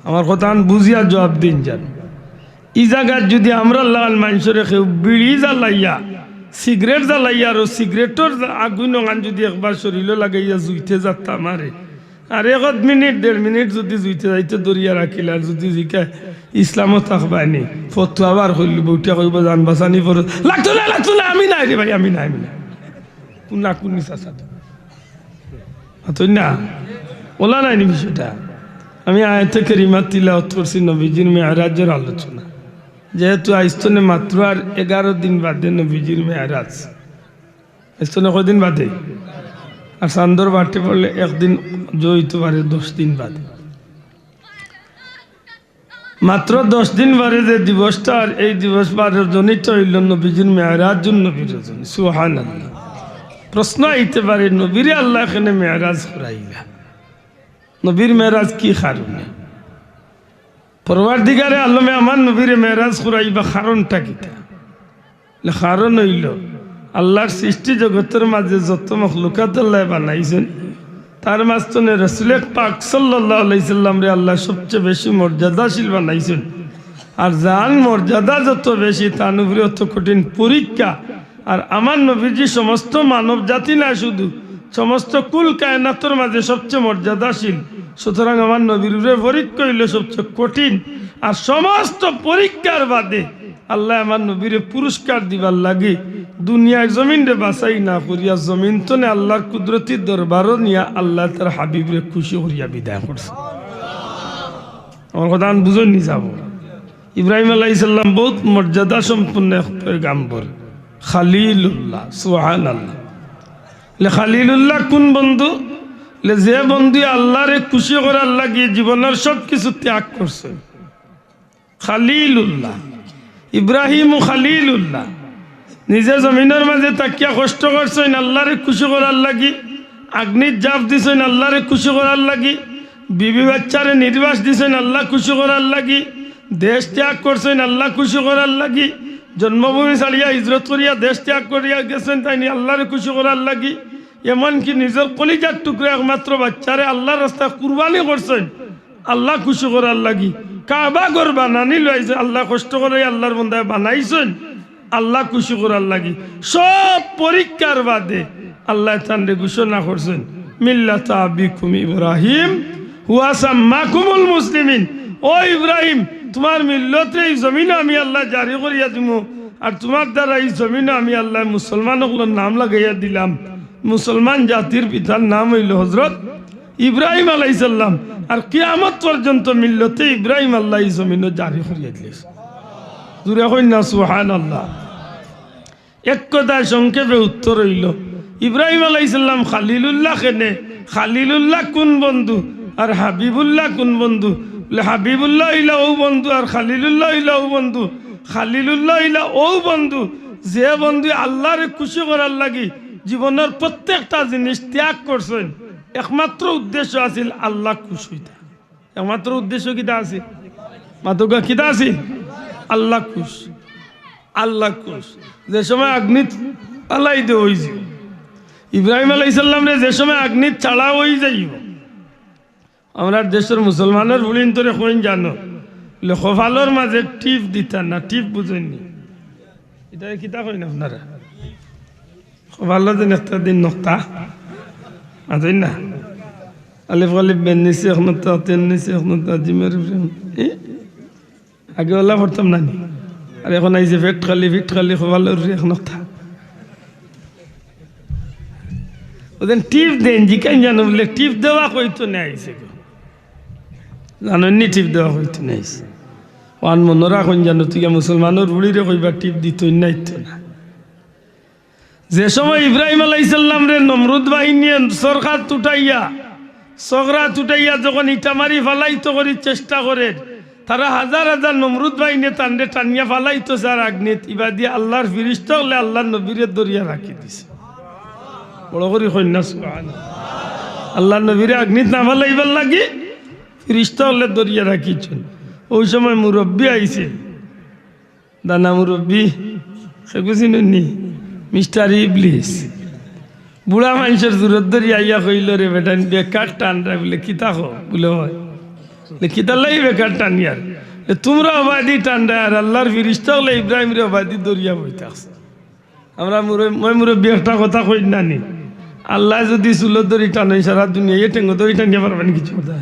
আমার কথাখান বুঝিয়া জুয়াপ দিন যান। ই জাগাত যুদি আমরার লাখান মানষরে কেউ বিড়ি জ্বালাইয়া, সিগারেট জ্বালাইয়া, আর অউ সিগারেটর আগুন অখান যুদি একবার শরীলো লাগাইয়া জুইতে যাত্তা মারে, আর এক মিনিট, দেড় মিনিট যুদি জুইতে যাইতে ধরিয়া রাখিল, আর যুদি জিকায়, ইসলামো থাকবায়নি, ফতুয়া বার করিলিবো, উঠিয়া কইবো, জান বাচানি ফরজ। লাগতো না, লাগতো না, আমি নায় রে ভাই, আমি নায়, আমি নায়। কুনা কুনি চাচা তো। মাতইন না? অলা নায়নি বিষয়টা? আমি আয়াতে কারিমা তিলাওয়াত করছি নবীজির মেরাজর আলোচনা। যেহেতু আইজ তনে মাত্র আর এগারো দিন বাদে নবীজির মেরাজ। আইজ তনে কয়দিন বাদে? আর চান্দর বাটে পড়লে একদিন জড়িত পারে দশ দিন বাদে। মাত্র দশ দিন বাদে যে দিবসটা, আর এই দিবস বারো জনিত অইলো নবীজির মেরাজুন নবীর রজনী। সুবহানাল্লাহ। প্রশ্ন আইতে পারে, নবীরে আল্লায় কেনে মেরাজ করাইলা? নবীর মেরাজ কি কারণে? পরওয়ারদিগারে আলমে আমার নবীরে মেরাজ করাইবা কারণটা কিতা? কারণ অইলো, আল্লার সৃষ্টি জগতর মাঝে যত মখলুকাত আল্লায় বানাইছইন, তার মাঝ তনে রসুলে পাক সাল্লাল্লাহু আলাইহি সাল্লামরে আল্লায় সবচে বেশি মর্যাদাশীল বানাইছইন। আর যান মর্যাদা যত বেশি, তান উপরে অত কঠিন পরীক্ষা। আর আমার নবীজি সমস্ত মানব জাতি না শুধু, সমস্ত কুল কায়নাতর মাঝে সবচে মর্যাদাশীল। সুতরাং আমার নবীর উপরে পরীক্ষা অইলো সবচে কঠিন। আর সমস্ত পরীক্ষার বাদে আল্লায় আমার নবীরে পুরস্কার দিবার লাগি দুনিয়ার জমিনরে বাছাই না করিয়া জমিন তনে আল্লার কুদরতি দরবারো নিয়া আল্লায় তার হাবিবরে খুশি করিয়া বিদায় করছে। আমার কথাখান বুঝইন নি যাবো। ইব্রাহিম আলাইহিস সালাম বউত মর্যাদা সম্পন্ন এক পয়গাম্বর, খালিলুল্লাহ, সুবহানাল্লাহ। লে খালিলুল্লাহ কুন বন্ধু? লে যে বন্ধুয়ে আল্লারে খুশি করার লাগি জীবনর সব কিছু ত্যাগ করছে। খালিলুল্লাহ, ইব্রাহিম খালিলুল্লাহ। নিজে জমিনর মাঝে থাকিয়া কষ্ট করছইন আল্লারে খুশি করার লাগি, আগ্নিত জাপ দিছইন আল্লারে খুশি করার লাগি, বিবি বাচ্চারে নির্বাস দিছইন আল্লা খুশি করার লাগি, দেশ ত্যাগ করছইন আল্লা খুশি করার লাগি, জন্মভূমি ছাড়িয়া হিজরত করিয়া দেশ ত্যাগ করিয়া গেছইন তাইন আল্লারে খুশি করার লাগি, এমনকি নিজর কলিজার টুকরা একমাত্র বাচ্চারে আল্লার রাস্তায় কুরবানি করছইন আল্লা খুশি করার লাগি। কাবা ঘর বানানি লইছে, আল্লা কষ্ট করি আল্লার বন্দায় বানাইছইন আল্লা খুশি করার লাগি। সব পরীক্ষার বাদে আল্লায় তানরে ঘোষণা করছইন, "মিল্লাতা আবিকুম ইব্রাহিম হুয়া সাম্মাকুমুল মুসলিমিন।" ও ইব্রাহিম, তুমার মিল্লতরে ই জমিনো আমি আল্লায় জারি করিয়া দিমু, আর তুমার দ্বারা ই জমিনো আমি আল্লায় মুসলমান অকলর নাম লাগাইয়া দিলাম। মুসলমান জাতির পিতার নাম অইলো হজরত ইব্রাহিম আলাইহিস সালাম। আর কিয়ামত পর্যন্ত মিল্লতে ইব্রাহিম আল্লায় ই জমিনো জারি করিয়া দিলাইছে। জুরে কইন না সুবহানাল্লাহ। এক কথায় সংক্ষেপে উত্তর অইলো, ইব্রাহিম আলাইহিস সালাম খালিলুল্লাহ কেনে? খালিলুল্লাহ কুন বন্ধু আর হাবিবুল্লাহ কুন বন্ধু? বলে, হাবিবুল্লাহ অইলা অউ বন্ধু আর খালিলুল্লাহ অইলা অউ বন্ধু। খালিলুল্লাহ অইলা অউ বন্ধু, যে বন্ধু আল্লারে খুশি করার লাগি জীবনর প্রত্যেকটা জিনিস ত্যাগ করছইন, একমাত্র উদ্দেশ্য আছিল আল্লাহ খুশ অইতা। একমাত্র উদ্দেশ্য কিতা আছিল? মাতউক্কা, কিতা আছিল? আল্লাহ খুশ। আল্লাহ খুশ। যে সময় আগ্নিত ফালাই দেওয়া অইযিবো, ইব্রাহিম আলাইহিস সালামরে যে সময় আগ্নিত ছাড়া অইযাইবো, আমরার দেশর মুসলমানর ফুড়িন্তরে কইন জানো, বলে, কপালর মাঝে টিপ দিতা না, টিপ বুঝইন নি? ইটারে কিতা কইন আপনারা? কপালো যেন একটা দিন নক্তা, মাতইন না? আলিফ কালিফ বের নিচে এক নক্তা, তের নিচে এক নক্তা, জিমের উপরে, এ? আগে অলা পড়তাম না নি? আর এখন আইছে পেট খালি, পিঠ খালি, কপালর উপরে এক নক্তা। অউ যেন টিপ দেইন, জিকাইন জানো, বলে, টিপ দেওয়া কইতো নে আইছে গো। জানইন নি টিপ দেওয়া কইতো নে আইছে? অখান মনো রাখইন জানো, তুই মুসলমানর ফুড়িরে কইবা টিপ দিতো না, ইতো না। যে সময় ইব্রাহিম আলাইহিস সালামরে নমরুদ বাহিনীয়ে সরকাত উঠাইয়া, সগরাত উঠাইয়া যখন ইটা মারি ফালাইতো করি চেষ্টা করের, তারা হাজার হাজার নমরুদ বাহিনীয়ে তানরে টানিয়া ফালাইতো চার আগ্নিত, ইবাদি আল্লার ফিরিস্তা অকলে আল্লার নবীরে ধরিয়া রাখি দিছে। বড় করি কইন না সুবহানাল্লাহ। আল্লার নবীরে আগ্নিত না ফালাইবার লাগি ফিরিস্তা অকলে ধরিয়া রাখিছইন। অউ সময় মুরব্বি আইছে, দানা মুরব্বি, কে চিনইন নি? মিস্টার ইবলিস। বুড়া মানষর জুরত ধরি আইয়া কইলো, "রে বেটাইন, বেকার টানরায়।" বলে, "কিতা কও?" বলে, "অয়।" বলে, "কিতার লাগি বেকার টানিয়ার?" বলে, "তুমরা অবায়দি টানরায়, আর আল্লার ফিরিস্তা অকলে ইব্রাহিমরে অবায়দি ধরিয়া বই থাকছে।" আমরা মুরব-, ময় মুরব্বি একটা কথা কইন না নি? আল্লায় যুদি চুলো ধরি টানইন, সারা দুনিয়ায় টেঙ্গো ধরি টানিয়া পারবা নি কিছু কথা?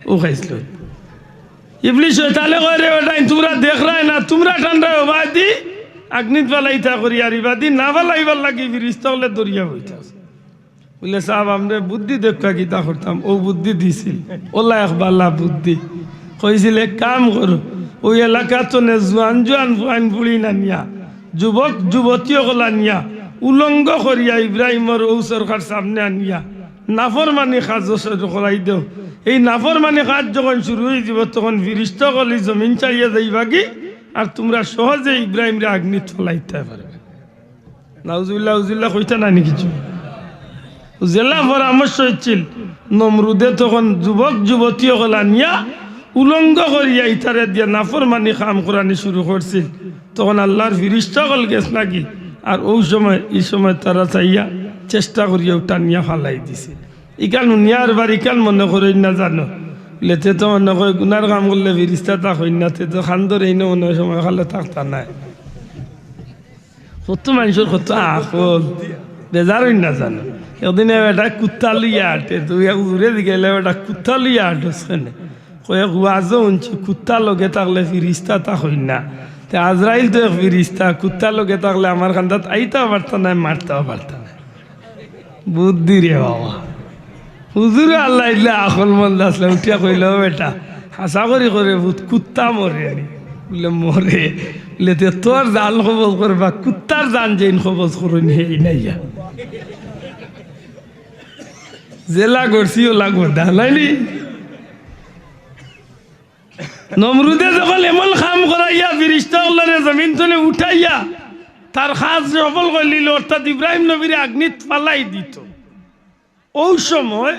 অউ খাইছলত। ইবলিস শয়তানে কয়, "রে বেটাইন, তুমরা দেখরায় না, তুমরা টানরায় অবায়দি আগ্নিত ফালাইতা করি, আর ইবাদি না ফালাইবার লাগি ফিরিস্তা অকলে ধরিয়া বই থাকছে।" বলে, "সাব, আমরারে বুদ্ধি দেউক্কা কিতা করতাম, অউ বুদ্ধি দিছিল।" অলা এক বালা বুদ্ধি। কইছিল, "এক কাম করো, অউ এলাকাত তনে জুয়ান জুয়ান ফুয়াইন ফুড়িন আনিয়া, যুবক যুবতী অকল আনিয়া, উলঙ্গ করিয়া ইব্রাহিমর অউ সরকার সামনে আনিয়া নাফরমানি কাজ শুরু করাই দেও। এই নাফরমানি কাজ যখন শুরু অইযিবো, তখন ফিরিস্তা অকল ই জমিন ছাড়িয়া যাইবাগি, আর তুমরা সহজে ইব্রাহিমরে আগ্নিত ফালাইতায় পারবায়।" নাউজুবিল্লাহ, উজুবিল্লাহ কইতা না নি কিছু? যেলা পরামর্শ অইছিল, নমরুদে তখন যুবক যুবতী অকল আনিয়া উলঙ্গ করিয়া ইতারে দিয়া নাফরমানি কাম করানি শুরু করছিল। তখন আল্লার ফিরিস্তা অকল গেছলাগি, আর অউ সময়, ই সময় তারা চাইয়া চেষ্টা করিয়াউ টানিয়া ফালাই দিছে। ইখান হুনিয়া আরবার ইখান মনে করইন না জানো, লেতে তো মনে কয় গুনার কাম করলে ফিরিস্তা থাকইন না, তে তো খান্দর এইন মনে অয় সময় খালে থাকতা নায়। কত মানষর কত আকল, বেজার অইন না জানো। একদিন এ বেটা কুত্তা লইয়া আটে, তো এক হুজুরে জিগাইলা, "বেটা কুত্তা লইয়া আটস কেনে?" কয়, "এক ওয়াজো হুনছি, কুত্তা লগে থাকলে ফিরিস্তা থাকইন না। তে আজরাইল তো এক ফিরিস্তা, কুত্তা লগে থাকলে আমার কান্দাত আইতাও পারতা নায়, মারতাও পারতা নায়।" বুদ্ধি রে বাবা। হুজুরে আল্লাহ ইল্লা আকলমন্দ আছলা, উঠিয়া কইলা, "ও বেটা, হাছা করি কও রে পুত, কুত্তা মরে নি?" বলে, "মরে।" বলে, "তে তোর জান কবজ করবা, কুত্তার জান যেইন কবজ করইন, হেইন আইয়া।" যেলা করছি অলা কথা, নায় নি? নমরুদে যখন এমন কাম করাইয়া ফিরিস্তা অকলরে জমিন তনে উঠাইয়া তার কাজ সফল করিলিলো, অর্থাৎ ইব্রাহিম নবীরে আগ্নিত ফালাই দিতো, অউ সময়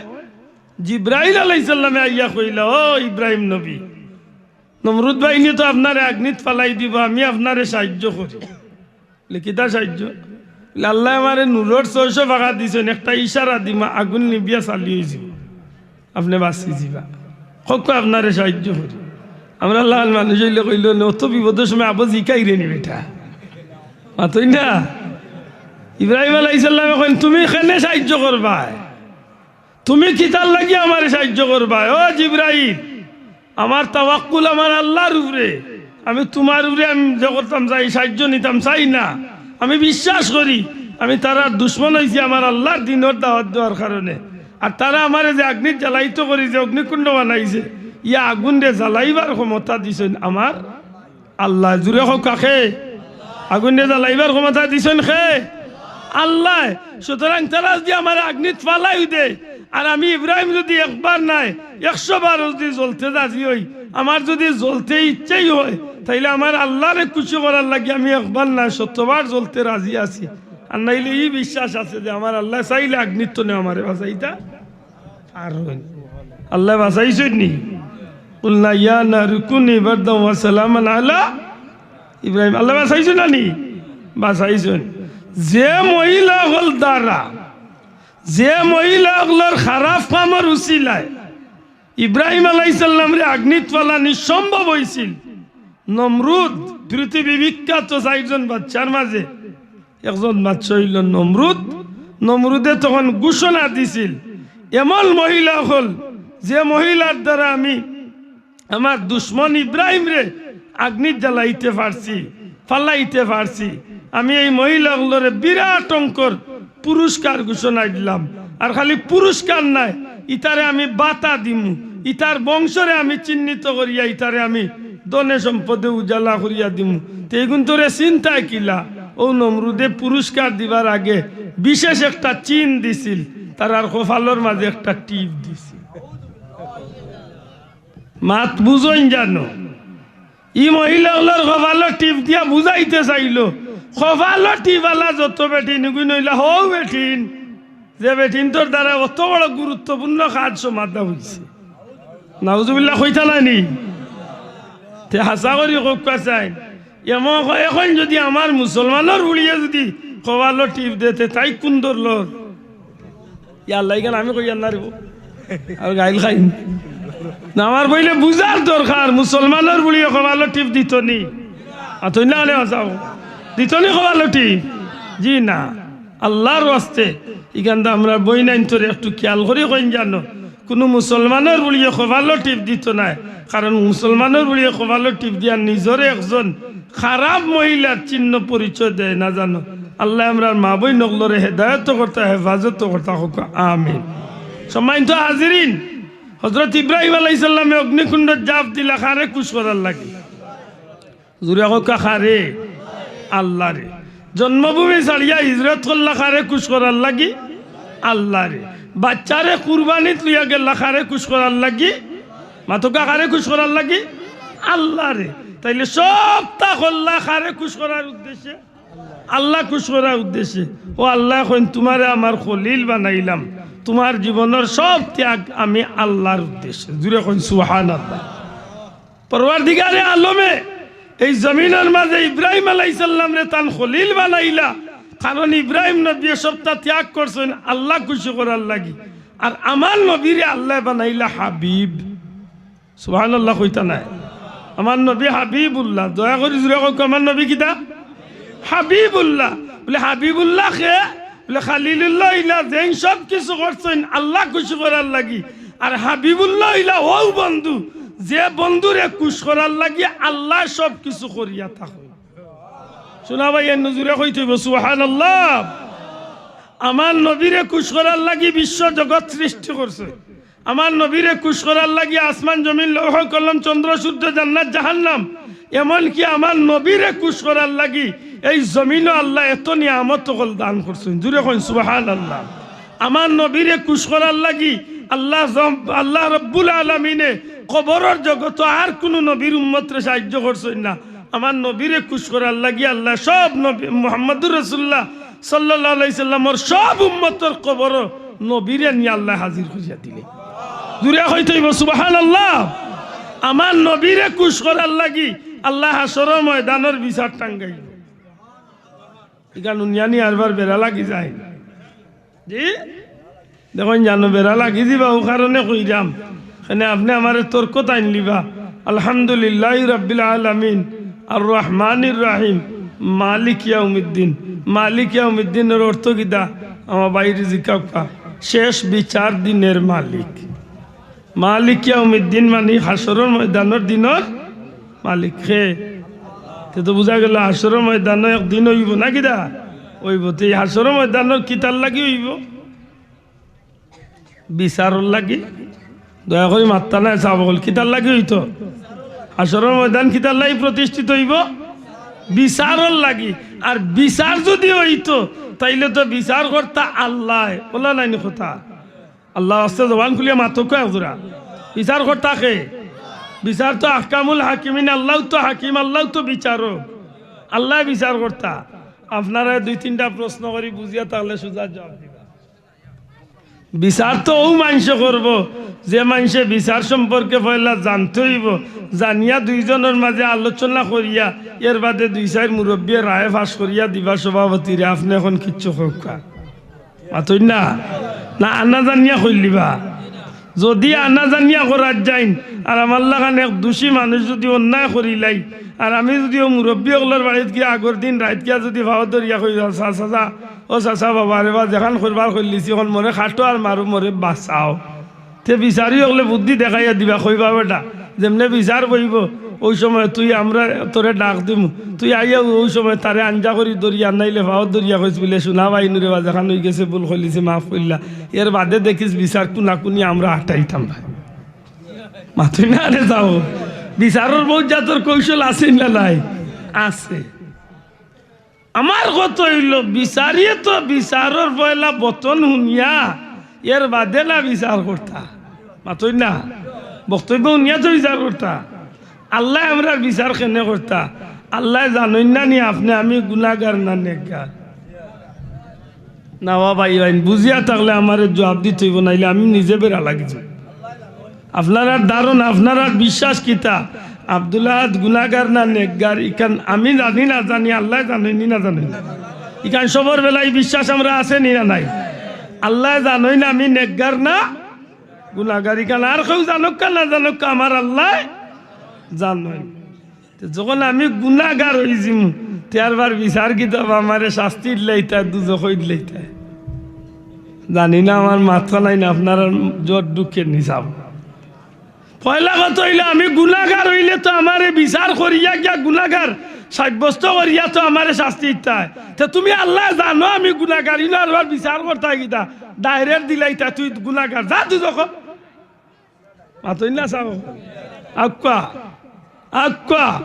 জিব্রাইল আলাইহিস সালামে আইয়া কইলা, "ও ইব্রাহিম নবী, নমরুদ বাহিনীয়ে তো আপনারে আগ্নিত ফালাই দিবো, আমি আপনারে সাহায্য করি।" বলে, "কিতা সাহায্য?" বলে, "আল্লায় আমারে নূরর ছয়শো পাখা দিছইন, একটা ইশারা দিমু, আগুন নিবিয়া চালি অইযিবো, আপনে বাচি যিবা। কউক্কা আপনারে সাহায্য করি।" আমরার লাখান মানুষ অইলে কইলো, "অত বিপদর সময় আবো জিকাইরে নি বেটা?" মাতইন না? ইব্রাহিম আলাইহিস সালামে কইন, "তুমি কেনে সাহায্য করবায়? তুমি কিতার লাগি আমারে সাহায্য করবায়? ও জিব্রাইল, আমার তাওয়াক্কুল আমার আল্লার উপরে। আমি তুমার উপরে আমি যে করতাম চাই, সাহায্য নিতাম চাই না। আমি বিশ্বাস করি, আমি তারার দুশমন অইছি আমার আল্লার দিনর দাওয়াত দেওয়ার কারণে। আর তারা আমারে যে আগ্নিত জ্বালাইতো করি, যে অগ্নিকুণ্ড বানাইছে, ইয়া আগুনরে জ্বালাইবার ক্ষমতা দিছইন আমার আল্লায়। জুরে কউক্কা কে? আগুনরে জ্বালাইবার ক্ষমতা দিছইন কে? আল্লায়। সুতরাং তারা যুদি আমারে আগ্নিত ফালাইও দেয়, আর আমি ইব্রাহিম যুদি একবার নায়, একশো বার যুদি জ্বলতে রাজি অই, আমার যুদি জ্বলতে ইচ্ছেই অয়, তাইলে আমার আল্লারে খুশি করার লাগি আমি একবার নায়, শতবার জ্বলতে রাজি আছি। আর নাইলে ই বিশ্বাস আছে যে আমার আল্লায় চাইলে আগ্নির তনে আমারে বাঁচাইতা পারইন। আল্লায় বাঁচাইছইন নি? "কুলনা ইয়া নারু কুনি বারদান ওয়া সালামান আলা ইব্রাহিম।" আল্লায় বাঁচাইছইন না নি? বাঁচাইছইন। যে মহিলা অকল দ্বারা, যে মহিলা অকলর খারাপ কামর উছিলায় ইব্রাহিম আলাইহিস সালামরে আগ্নিত ফালানি সম্ভব অইছিল, নমরুদ, পৃথিবী বিখ্যাত চাইরজন বাদশার মাঝে একজন বাদশা অইলো নমরুদ। নমরুদে তখন ঘোষণা দিছিল, এমন মহিলা অকল, যে মহিলার দ্বারা আমি আমার দুশমন ইব্রাহিমরে আগ্নিত জ্বালাইতে পারছি, ফালাইতে পারছি, আমি এই মহিলা অকলরে বিরাট অঙ্কর পুরস্কার ঘোষণা দিলাম। আর খালি পুরস্কার নায়, ইতারে আমি ভাতা দিমু, ইতার বংশরে আমি চিহ্নিত করিয়া ইতারে আমি ধনে সম্পদে উজালা করিয়া দিমু। তে ইগুন তোরে চিন্তায় কিলা? অউ নমরুদে পুরস্কার দিবার আগে বিশেষ একটা চিন দিছিল, তারার কপালর মাঝে একটা টিপ দিছিল। মাত বুঝইন জানো? ই মহিলা অকলর কপালো টিপ দিয়া বুঝাইতে চাইলো, কপালো টিপ আলা যত বেটিন, ইগুন অইলা হউ বেটিন, যে বেটিনতর দ্বারা অত বড় গুরুত্বপূর্ণ কাজ সমাধা অইছে। নাউজুবিল্লাহ কইতা নায় নি? তে হাছা করি কউক্কা চাইন। এমন ক-, এখন যুদি আমার মুসলমানর ফুড়িয়ে যুদি কপালো টিপ দেয়, তে তাই কুন দরলর? ইয়া আল্লাহ, ইখান আমি কইয়ার না রে বা। আর গাইল খাইন। না, আমার বইলে বুঝার দরকার, মুসলমানর ফুড়িয়ে কপালো টিপ দিতো নি? আতই না আনে বাঁচাও। দিতো নি কপালো টিপ? জি না। আল্লার ওয়াস্তে, ইখানটা আমরার বইনাইন্তরে একটু খিয়াল করি কইন জানো। কুনু মুসলমানর ফুড়িয়ে কপালো টিপ দিতো নায়, কারণ মুসলমানর ফুড়িয়ে কপালো টিপ দিয়া নিজরে একজন খারাপ মহিলার চিহ্ন পরিচয় দেয় না জানো। আল্লায় আমরার মা-বইন অকলরে হেদায়ত করতা, হেফাজত করতা কউক্কা, আমিন। সম্মানিত হাজিরিন, হযরত ইব্রাহিম আলাইহিস সালামে অগ্নিকুণ্ডত জাপ দিলা কারে খুশ করার লাগি? জুরে কউক্কা কারে? আল্লারে। জন্মভূমি ছাড়িয়া হিজরত করলা কারে খুশ করার লাগি? আল্লারে। বাচ্চারে কুরবানিত লইয়া গেলা কারে খুশ করার লাগি? মাতউক্কা কারে খুশ করার লাগি? আল্লারে। তাইলে সবতা করলা কারে খুশ করার উদ্দেশ্যে? আল্লা খুশ করার উদ্দেশ্যে। অউ আল্লায় কইন, তুমারে আমার খলিল বানাইলাম, তুমার জীবনর সব ত্যাগ আমি আল্লার উদ্দেশ্যে। জুরে কইন সুবহানাল্লাহ। পরওয়ারদিগারে আলমে এই জমিনর মাঝে ইব্রাহিম আলাইহিস সালামরে তান খলিল বানাইলা, কারণ ইব্রাহিম নবীয়ে সবতা ত্যাগ করছইন আল্লা খুশি করার লাগি। আর আমার নবীরে আল্লায় বানাইলা হাবিব। সুবহানাল্লাহ কইতা নায়? আমার নবী হাবিবুল্লাহ। দয়া করি জুরে কউক্কা, আমার নবী কিতা? হাবিবুল্লাহ। বলে, হাবিবুল্লাহ কে? বলে, খালিলুল্লাহ অইলা যেইন সব কিছু করছইন আল্লা খুশি করার লাগি। আর হাবিবুল্লাহ অইলা অউ বন্ধু, যে বন্ধুরে খুশ করার লাগি আল্লায় সব কিছু করিয়া থাকইন। শুনা ভাই, এর নজুরে কইতে অইবো, সুবহানাল্লাহ। আমার নবীরে খুশ করার লাগি বিশ্ব জগৎ সৃষ্টি করছইন। আমার নবীরে খুশ করার লাগি আসমান জমিন লৌহ কলম চন্দ্র সূর্য জান্নাত জাহান্নাম, এমনকি আমার নবীরে খুশ করার লাগি এই জমিনো আল্লায় এত নিয়ামত অকল দান করছইন। জুরে কইন সুবহানাল্লাহ। আমার নবীরে খুশ করার লাগি আল্লাহ জম-, আল্লাহ রব্বুল আলামিনে কবরর জগতো আর কুনু নবীর উম্মতরে সাহায্য করছইন না। আমার নবীরে খুশ করার লাগি আল্লায় সব নবী, মুহাম্মাদুর রাসূলুল্লাহ সাল্লাল্লাহু আলাইহি সাল্লামর সব উম্মতর কবরো নবীরে নিয়া আল্লায় হাজির করিয়া দিলে। জুরে কইতে অইবো সুবহানাল্লাহ। আমার নবীরে খুশ করার লাগি আল্লায় হাশরর ময়দানর বিচার টাঙ্গাইল। ইখান হুনিয়া নি আরবার বেড়া লাগি যায়। জি? দেখইন জানো, বেড়া লাগি যিবা, অউ কারণে কইরাম। কেনে আপনে আমারে তর্কত আইন লিবা। আলহামদুলিল্লাহি রাব্বিল আলামিন, আর রহমানির রহিম, মালিক ইয়াউমিদ্দিন। মালিক ইয়াউমিদ্দিনর অর্থ কিতা? আমার ভাইরে জিকাউক্কা। শেষ বিচার দিনের মালিক। মালিক ইয়াউমিদ্দিন মানি হাশরর ময়দানর দিনর মালিক কে? তে তো বুঝা গেল হাশরর ময়দানও একদিন অইবো না কিতা? অইবো। তে ই হাশরর ময়দানর কিতার লাগি অইবো? বিচারর লাগি। দয়া করি মাত্তা নায় সাব অকল, কিতার লাগি অইতো? হাশরর ময়দান কিতার লাগি প্রতিষ্ঠিত অইবো? বিচারর লাগি। আর বিচার যুদি অইতো, তাইলে তো বিচার কর্তা আল্লায়। অলা নায়নি কথা? আল্লার ওয়াস্তে জবান খুলিয়া মাতউক্কা একজুরা। বিচার কর্তা কে? বিচার তো আহকামুল হাকিমিন, আল্লাউ তো হাকিম, আল্লাউ তো বিচারক, আল্লায় বিচার কর্তা। আপনারারে দুই তিনটা প্রশ্ন করি, বুঝিয়া থাকলে সুজা জুয়াব দিবা। বিচার তো অউ মানষে করবো, যে মানষে বিচার সম্পর্কে পয়লা জানতে অইবো, জানিয়া দুইজনর মাজে আলোচনা করিয়া, এরবাদে দুই চাইর মুরব্বিয়ে রায় পাশ করিয়া দিবা সভাপতিরে, আপনে অখন কিচ্ছু কউক্কা। মাতইন না? না, আনা জানিয়া কইলিবা। যুদি আনা জানিয়া করার যাইন, আর আমার লাখান এক দুষী মানুষ যুদি অন্যায় করিলাই, আর আমি যুদি অউ মুরব্বি অকলর বাড়িত গিয়া আগর দিন রাইত গিয়া যুদি পাও ধরিয়া কই, "চাচা, চাচা, ও চাচা, বাবা রে বা, যেখান করবার করিলিছি, অখন মোরে কাটো আর মারো, মোরে বাচাও।" তে বিচারি অকলে বুদ্ধি দেখাইয়া দিবা, কইবা, "বেটা, যেমনে বিচার বইবো, অউ সময় তুই, আমরা তোরে ডাক দিমু, তুই আইয়া অউ সময় তারে আঞ্জা করি ধরিয়া, নাইলে পাও ধরিয়া কইস বুলে, 'সোনা ভাই নুরে বা, যেখান অইগেছে ভুল করিলিছি, মাফ করিলা।' এরবাদে দেখিস বিচার কুনাকুনি আমরা আটাইতাম ভাই।" মাতইন না রে যাও, বিচারর বউত জাতর কৌশল আছে না নাই? আছে। আমার কথা অইলো, বিচারিয়ে তো বিচারর পয়লা বতন হুনিয়া, এরবাদে না বিচার কর্তা। মাতইন না, বক্তব্য হুনিয়া তো বিচার কর্তা। আল্লায় আমরার বিচার কেনে কর্তা? আল্লায় জানইন না নি আপনে আমি গুনাগার না নেকগার? না বা ভাই, ভাই, বুঝিয়া থাকলে আমারে জুয়াব দিতে অইবো, নাইলে আমি নিজে বেড়া লাগি যাই। আপনারার ধারণা, আপনারার বিশ্বাস কিতা? আব্দুল আহাদ গুনাগার না নেকগার, ইখান আমি জানি না জানি, আল্লায় জানইন নি না জানইন? ইখান সবর বেলায় বিশ্বাস আমরার আছে নি না নাই? আল্লায় জানইন আমি নেকগার না গুনাগার, ইখান আর কেউ জানউক্কা না জানউক্কা, আমার আল্লায় জানইন। তে যখন আমি গুনাগার অইযিমু, তে আরবার বিচার কিতা বা, আমারে শাস্তি দিলাইতা, দুজখো দিলাইতা? জানি না, আমার মাথা নাই না, আপনারার জট ঢুকের নি সাব। পয়লা কথা অইলো, আমি গুনাগার অইলে তো আমারে বিচার করিয়া গিয়া গুনাগার সাব্যস্ত করিয়া তো আমারে শাস্তি দিতায়। তে তুমি আল্লায় জানো আমি গুনাগার, ইনো আরবার বিচার কর্তায় কিতা? Direct দিলাইতা, তুই গুনাগার, যা দুজখো। মাতইন না সাব। আউক্কা, আউক্কা।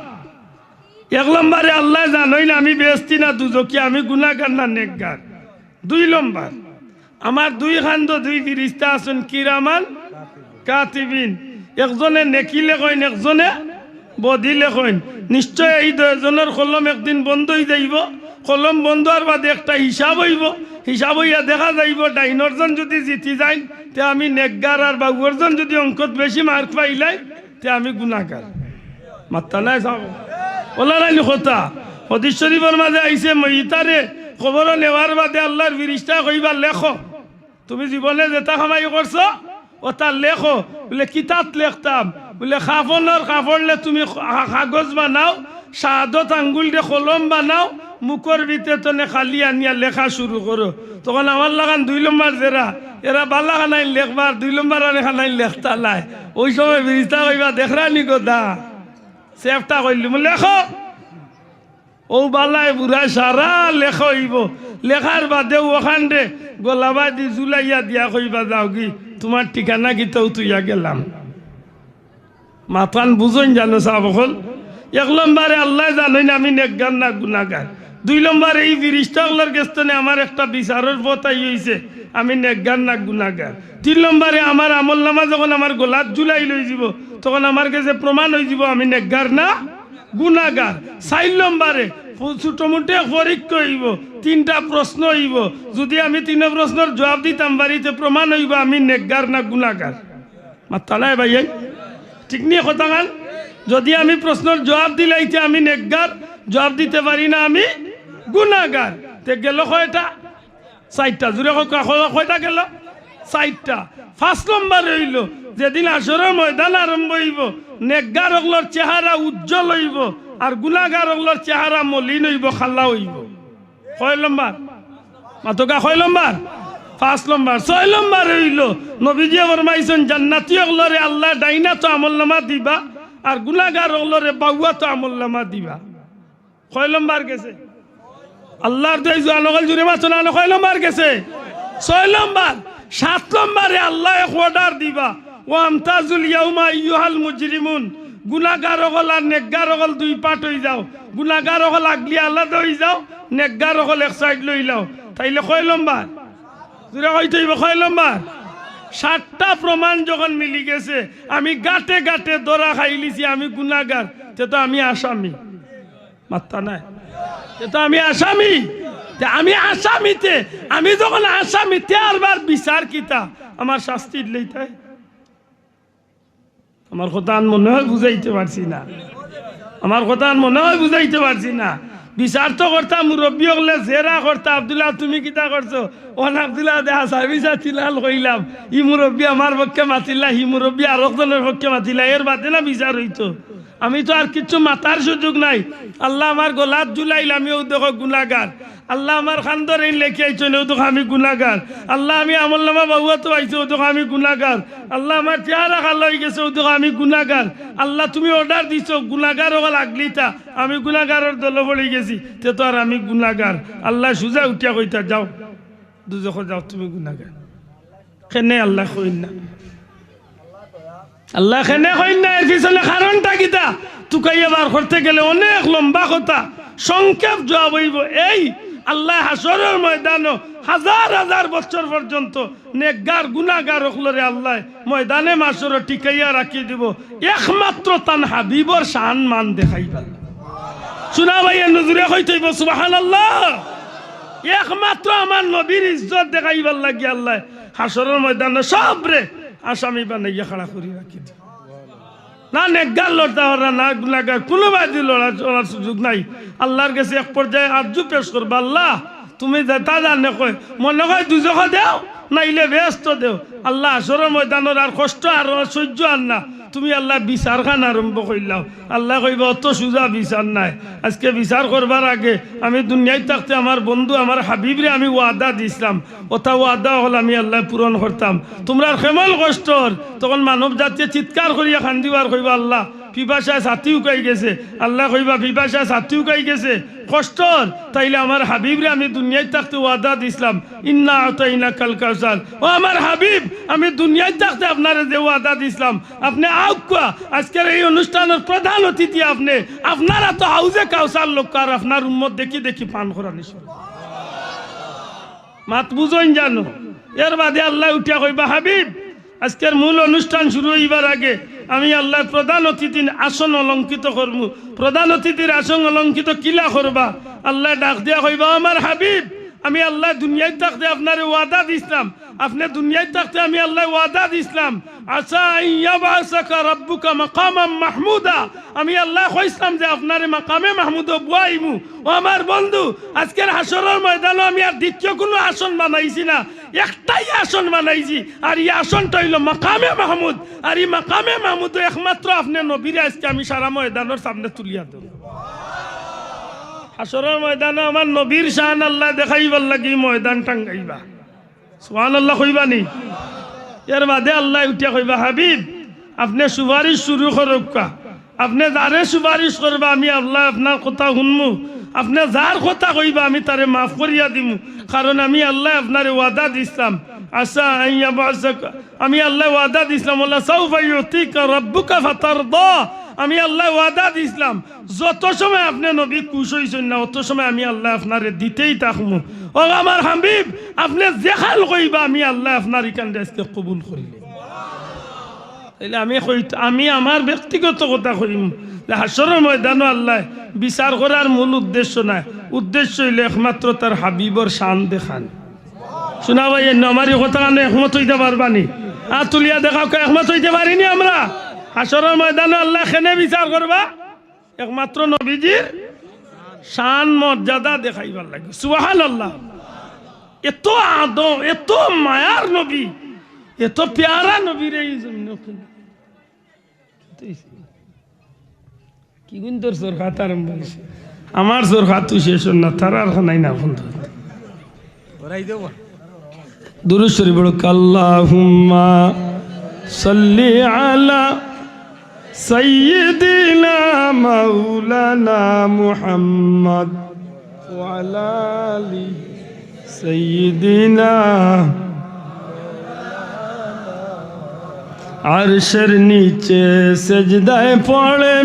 এক লম্বরে আল্লায় জানইন আমি বেহেস্তি না দুজখি, আমি গুনাগার না নেকগার। দুই লম্বর, আমার দুই কান্দো দুই ফিরিস্তা আছইন, কিরামান কাতিবিন। একজনে নেকি লেখইন, একজনে বদি লেখইন। নিশ্চয় এই দুইজনর কলম একদিন বন্ধ অইযাইবো। কলম বন্ধ অওয়ার বাদে একটা হিসাব অইবো। হিসাব অইয়া দেখা যাইবো, ডাইনর জন যুদি জিতি যাইন, তে আমি নেকগার, আর বাউর জন যুদি অঙ্কত বেশি mark পাইলাইন, তে আমি গুনাগার। মাত্তা নায় সাব। অলা নায়নি কথা? হাদিস শরিফর মাজে আইছে, মইতারে কবরো নেওয়ার বাদে আল্লার ফিরিস্তায় কইবা, "লেখো।" তুমি জীবনে যেতা কামাই করছো, অতা লেখো। বুলে, "কিতাত লেখতাম?" বুলে, "কাফনর কাপড় লে তুমি কা-, কাগজ বানাও, শাহাদত আঙ্গুল দে কলম বানাও, মুখর ভিতরে তনে খালি আনিয়া লেখা শুরু করো।" তখন আমার লাখান দুই লম্বর যেরা, এরা বালা খানাইন লেখবার, দুই লম্বর আর খানাইন লেখতা নায়। অউ সময় ফিরিস্তায় কইবা, "দেখরায়নি গদা, চেষ্টা করিলিমু, লেখো।" অউ বালায় বুরায় সারা লেখা অইবো। লেখার বাদে অখানরে গলাবায়দি ঝুলাইয়া দিয়া কইবা, "যাওগি, তুমার ঠিকানা কিতা অউ থইয়া গেলাম।" মাতখান বুঝইন জানো সাব অকল। এক লম্বরে আল্লায় জানইন আমি নেকগার না গুনাগার। দুই লম্বরে ই ফিরিস্তা অকলর গেছ তনে আমার একটা বিচারর পথ আই অইছে, আমি নেকগার না গুনাগার। তিন লম্বরে আমার আমলনামা যখন আমার গলাত ঝুলাই লইযিবো, তখন আমার গেছে প্রমাণ অইযিবো আমি নেকগার না গুনাগার। চাইর লম্বরে ফু-, ছোটমুটো এক পরীক্ষা অইবো, তিনটা প্রশ্ন অইবো। যুদি আমি তিনো প্রশ্নর জুয়াব দিতাম পারি, তে প্রমাণ অইবো আমি নেকগার না গুনাগার। মাত্তা নায় ভাইয়াইন? ঠিক নি কথাখান? যুদি আমি প্রশ্নর জুয়াব দিলাই, তে আমি নেকগার, জুয়াব দিতে পারি না, আমি গুনাগার। তে গেল কয়টা? চাইরটা। জুরে কউক্কা, কয়-, কয়টা গেল? চাইরটা। পাঁচ লম্বরে অইলো, যেদিন হাশরর ময়দান আরম্ভ অইবো, নেকগার অকলর চেহারা উজ্জ্বল অইবো, আর গুনাগার অকলর চেহারা মলিন অইবো, কালা অইবো। কয় লম্বর? মাতউক্কা, কয় লম্বর? পাঁচ নম্বর। ছয় নম্বর অইলো, নবীজিয়ে ফরমাইছইন, জান্নাতি অকলরে আল্লায় ডাইন আতো আমলনামা দিবা, আর গুনাগার অকলরে বাউ আতো আমলনামা দিবা। কয় নম্বর গেছে? আল্লাহর দোয়াই জোয়ান অকল জুরে মাতো না, কয় নম্বর গেছে? ছয় নম্বর। সাত নম্বরে আল্লায় এক order দিবা, "ওয়ামতাজুল ইয়াউমা আইয়ুহাল মুজরিমুন।" গুনাগার অকল আর নেকগার অকল দুই part অই যাও। গুনাগার অকল আগলি আলাদা অই যাও, নেকগার অকল এক side লইলাও। তাইলে কয় নম্বর? জুরে কইতে অইবো, কয় নম্বর? সাতটা প্রমাণ যখন মিলি গেছে, আমি গাটে গাটে ধরা খাইলিছি, আমি গুনাগার, তে তো আমি আসামি। মাত্তা নাই। তে তো আমি আসামি। তে আমি আসামিতে, আমি যখন আসামিতে আরবার বিচার কিতা? আমার শাস্তি দিলেই তাই। আমার কথা আন মনে হয় বুঝাইতে পারছি না। আমার কথা আন মনে হয় বুঝাইতে পারছি না। বিচার তো করতা, মুরব্বি অকলে জেরা করতা, "আব্দুল্লাহ, তুমি কিতা করছো?" অন আব্দুল্লাহ দে হাসাবি জাতিলাল কইলাম, ই মুরব্বি আমার পক্ষে মাতিলা, হি মুরব্বি আরক জনর পক্ষে মাতিলা, এর বাদে না বিচার অইতো। আমি তো আর কিচ্ছু মাতার সুযোগ নাই। আল্লায় আমার গলাত ঝুলাইল, আমি অউ দেখো গুনাগার। আল্লায় আমার কান্দর এইন লেখি আইছইন, অউ দেখো আমি গুনাগার। আল্লায় আমি আমলনামা বাউ আতো পাইছি, অউ দেখো আমি গুনাগার। আল্লায় আমার চেহারা কালা অই গেছে, অউ দেখো আমি গুনাগার। আল্লায় তুমি order দিছো গুনাগার অকল আগলিতা, আমি গুনাগারর দলো পড়ি গেছি, তে তো আর আমি গুনাগার। আল্লায় সুজা উঠিয়া কইতা, "যাও, দুজখো যাও, তুমি গুনাগার।" কেনে আল্লায় কইন না? আল্লায় কেনে কইন না? এর পিছনে কারণটা কিতা? তুকাইয়া বার করতে গেলে অনেক লম্বা কথা। সংক্ষেপ জবাব অইবো এই, আল্লায় হাশরর ময়দানো হাজার হাজার বছর পর্যন্ত নেকগার গুনাগার অকলরে আল্লায় ময়দানে মাশরো টিকাইয়া রাখি দিবো, একমাত্র তান হাবিবর শান মান দেখাইবার। শুনা ভাই, এ নজরে কইতে অইবো, "সুবহানাল্লাহ।" একমাত্র আমার নবীর ইজ্জত দেখাইবার লাগি আল্লায় হাশরর ময়দানো সবরে আসামি বানাইয়া খাড়া করি রাখি দিবো। না নেকগার লড়তা পাররা, না গুনাগার, কুনুবায়দি লড়ার, লড়ার সুযোগ নাই। আল্লার গেছে এক পর্যায়ে আরজু পেশ করবা, "আল্লা, তুমি যেতা জানে কয়, মনে কয় দুজখো দেও, নাইলে বেহেস্তো দেও।" আল্লা, হাশরর ময়দানর আর কষ্ট আর সইজ্য আর না, তুমি আল্লা বিচারখান আরম্ভ করিলাও। আল্লায় কইবা, "অত সুজা বিচার নায়। আইজকে বিচার করবার আগে আমি দুনিয়াত থাকতে আমার বন্ধু, আমার হাবিবরে আমি ওয়াদা দিছলাম, অতা ওয়াদা অকল আমি আল্লায় পূরণ করতাম।" তুমরার কেমন কষ্ট অর, তখন মানব জাতিয়ে চিৎকার করিয়া কান্দিবা আর কইবা, "আল্লা, পিপাসায় ছাতি উকাই গেছে।" আল্লায় কইবা, "পিপাসায় ছাতি উকাই গেছে, কষ্ট অর, তাইলে আমার হাবিবরে আমি দুনিয়াত থাকতে ওয়াদা দিছলাম, ইন্না আতাইনাকাল কাউসার। ও আমার হাবিব, আমি দুনিয়াত থাকতে আপনারে যে ওয়াদা দিছলাম, আপনে আউক্কা, আইজকের এই অনুষ্ঠানর প্রধান অতিথি আপনে, আপনার আতো হাউজে কাউসার লউক্কা, আর আপনার উম্মত দেখি দেখি পান করানি শুরু।" মাত বুঝইন জানো? এর বাদে আল্লায় উঠিয়া কইবা, "হাবিব, আইজকের মূল অনুষ্ঠান শুরু অইবার আগে আমি আল্লায় প্রধান অতিথির আসন অলংকৃত করমু।" প্রধান অতিথির আসন অলংকৃত কিলা করবা? আল্লায় ডাক দিয়া কইবা, "ও আমার হাবিব, আমি আল্লায় দুনিয়াত থাকতে আপনারে ওয়াদা দিছলাম, আপনে দুনিয়াত থাকতে আমি আল্লায় ওয়াদা দিছলাম, আসা আন ইয়াবআসাকা রাব্বুকা মাকামাম মাহমুদা।" আমি আল্লায় কইছলাম যে আপনারে মাকামে মাহমুদো বওয়াইমু। ও আমার বন্ধু, আইজকের হাশরর ময়দানো আমি আর দ্বিতীয় কুনু আসন বানাইছি না, একটাই আসন বানাইছি, আর ই আসনটা অইলো মাকামে মাহমুদ। আর ই মাকামে মাহমুদো একমাত্র আপনে নবীরে আইজকে আমি সারা ময়দানর সামনে তুলিয়া ধরমু। হাশরর ময়দানো আমার নবীর শান আল্লায় দেখাইবার লাগি ময়দান টাঙ্গাইবা। সুবহানাল্লাহ কইবা নি? এর বাদে আল্লায় উঠিয়া কইবা, "হাবিব, আপনে সুপারিশ শুরু করউক্কা। আপনে যারে সুপারিশ করবা, আমি আল্লায় আপনার কথা হুনমু। আপনে যার কথা কইবা, আমি তারে মাফ করিয়া দিমু। কারণ আমি আল্লায় আপনারে ওয়াদা দিছলাম, আসা আন ইয়াবআসাকা, আমি আল্লায় ওয়াদা দিছলাম, ওয়ালা সাউফা ইউতিকা রাব্বুকা ফাতারদা। আমি আল্লায় ওয়াদা দিছলাম, যত সময় আপনে নবী খুশ অইছইন না, অত সময় আমি আল্লায় আপনারে দিতেই থাকমু। ও আমার হাবিব, আপনে যেখান কইবা, আমি আল্লায় আপনার ইখান আইজকে কবুল করিলে।" তাইলে আমি কইত-, আমি আমার ব্যক্তিগত কথা কইমু যে হাশরর ময়দানো আল্লায় বিচার করার মূল উদ্দেশ্য নায়, উদ্দেশ্য অইলো একমাত্র তার হাবিবর শান দেখান। শুনা ভাই, এনে আমার ই কথা কানো একমত অইতা পারবা নি? আত তুলিয়া দেখাউক্কা, একমত অইতা পারি নি আমরা? হাশরর ময়দানো আল্লায় কেনে বিচার করবা? একমাত্র নবীজির শান মর্যাদা দেখাইবার লাগি। সুবহানাল্লাহ। এত আদর, এত মায়ার নবী, এত পেয়ারা নবীরে ই জমিনো কি গুণ তোর সরকাত আরম্ভ অইছে? আমার সরকাত তো শেষ অর না, তারার খানাই না বন্ধ। দুরূদ শরীফ পড়ুক। আল্লাহুম্মা সাল্লি আলা সাইয়্যিদিনা মাওলানা মুহাম্মদ ওয়া আলা আলি সাইয়্যিদিনা। আরশের নিচে সেজদায় পড়ে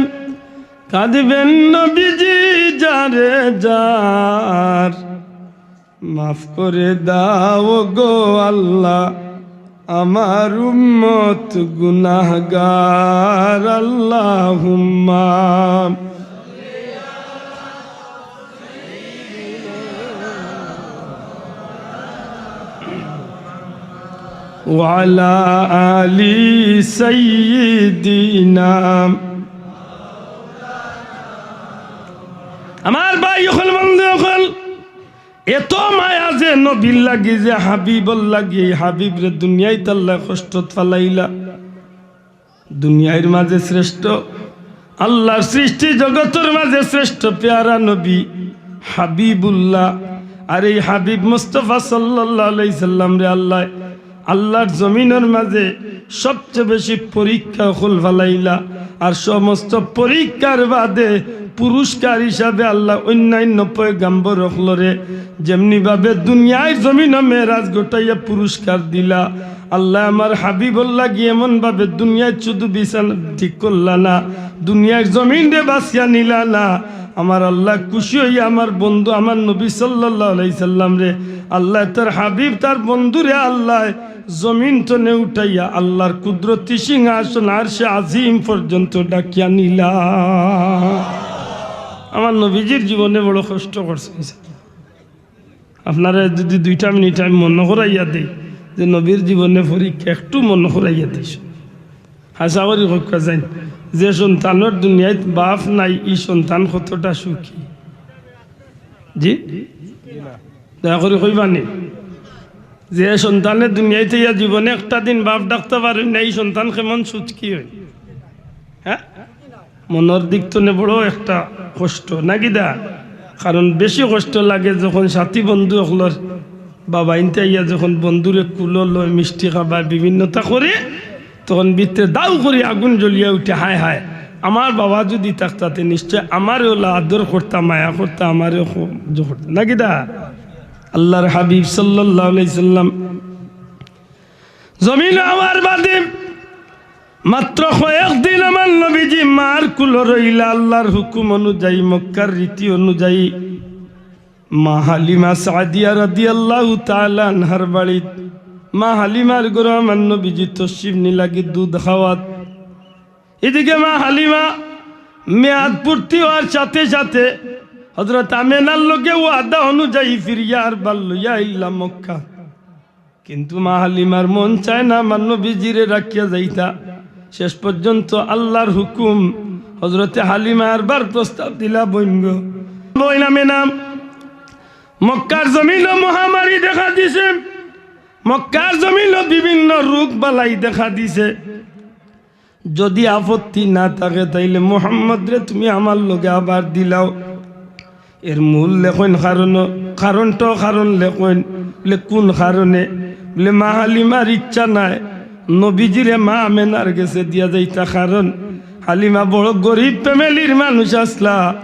কাঁদবেন নবীজি যারে যার। মাফ করে দাও গো আল্লাহ, আমার উম্মত গুনাহগার। আল্লাহুম্মা ওয়া আলা আলি সাইয়্যিদিনা। আমার ভাই অকল, বন্ধু অকল, এত মায়া যে নবীর লাগি, যে হাবিবর লাগি, এই হাবিবরে দুনিয়াইত আল্লায় কষ্টত ফালাইলা। দুনিয়ার মাঝে শ্রেষ্ঠ, আল্লাহর সৃষ্টি জগতর মাঝে শ্রেষ্ঠ পেয়ারা নবী হাবিবুল্লাহ। আর এই হাবিব মুস্তাফা সাল্লাল্লাহু আলাইহি সাল্লামরে আল্লায় আল্লাহর জমিনর মাঝে সবচেয়ে বেশি পরীক্ষা অকল ফালাইলা। আর সমস্ত পরীক্ষার বাদে পুরস্কার হিসাবে আল্লায় অন্যান্য পয়গাম্বর অকলরে যেমনি ভাবে দুনিয়ার জমিনো মেরাজ ঘটাইয়া পুরস্কার দিলা, আল্লায় আমার হাবিবর লাগি এমন ভাবে দুনিয়াত শুধু বিছানা ঠিক করলা না, দুনিয়ার জমিনরে বাছিয়া নিলা না। আমার আল্লাহ খুশি অইয়া আমার বন্ধু, আমার নবী সাল্লাল্লাহু আলাইহি সাল্লামরে, আল্লায় তার হাবিব, তার বন্ধুরে আল্লায় জমিন তনে উঠাইয়া আল্লাহর কুদরতি সিংহাসন আরশে আজিম পর্যন্ত ডাকিয়া নিলা। আমার নবীজির জীবনে বড় কষ্ট করছে। আপনারে যদি দুইটা মিনিট আমি মনো করাইয়া দেই যে নবীর জীবনে পরীক্ষা, একটু মনো করাইয়া দেই। হাছা করি কউক্কা যাইন, যে সন্তানর দুনিয়াত বাপ নাই, ই সন্তান কতটা সুখী? জি, দয়া করি কইবা নি? যে সন্তানে দুনিয়াত আইয়া জীবনে একটা দিন বাপ ডাকতা পারইন না, ই সন্তান কেমন সুখী অইন? হ্যাঁ, মনর দিক তনে বড় একটা কষ্ট, নাকি দা? কারণ বেশি কষ্ট লাগে যখন সাথী বন্ধু অকলর বাবাইন্তে আইয়া যখন বন্ধুরে কুলো লয়, মিষ্টি খাবায়, বিভিন্নতা করে, তখন ভিতরে দাউ করি আগুন জ্বলিয়া উঠে, হায় হায়, আমার বাবা যদি থাকতা তে নিশ্চয় আমারে অলা আদর করতা, মায়া করতা, আমারে খ-, ইয়ে করতা, নাকি দা? আল্লাহর হাবিব সাল্লাল্লাহু আলাইহি সাল্লাম জমিন আওয়ার বাদে মাত্র কয়েকদিন আমার নবীজি মার কুলো রইলা। আল্লাহর হুকুম অনুযায়ী, মক্কার রীতি অনুযায়ী, মা হালিমা সাদিয়া রাদিয়াল্লাহু তাআলা আনহার বাড়িত, মা হালিমার ঘরো আমার নবীজি তশরিফ নিলাগি দুধ খাওয়াত। এদিকে মা হালিমা মেয়াদ পূর্তি অওয়ার সাথে সাথে হযরত আমেনার লগে ওয়াদা অনুযায়ী ফিরিয়া আরবার লইয়া আইলা মক্কা। কিন্তু মা হালিমার মন চায় না আমার নবীজিরে রাখিয়া যাইতা। শেষ পর্যন্ত আল্লাহর হুকুম, হযরতে হালিমা আরবার প্রস্তাব দিলা, বইন গো, বইন আমেনা, মক্কার জমিনো মহামারী দেখা দিছে, মক্কার জমিনো বিভিন্ন রোগ বালাই দেখা দিছে। যদি আপত্তি না থাকে, তাইলে মুহাম্মদরে তুমি আমার লগে আবার দিলাও। এর মূল লেখইন কারণ, কারণটাও কারণ লেখইন, বলে, "কোন কারণে?" বলে, "মা হালিমার ইচ্ছা নাই নবীজিরে মা আমেনার গেছে দিয়া যাইতা, কারণ হালিমা বড় গরিব ফ্যামিলির মানুষ আছলা।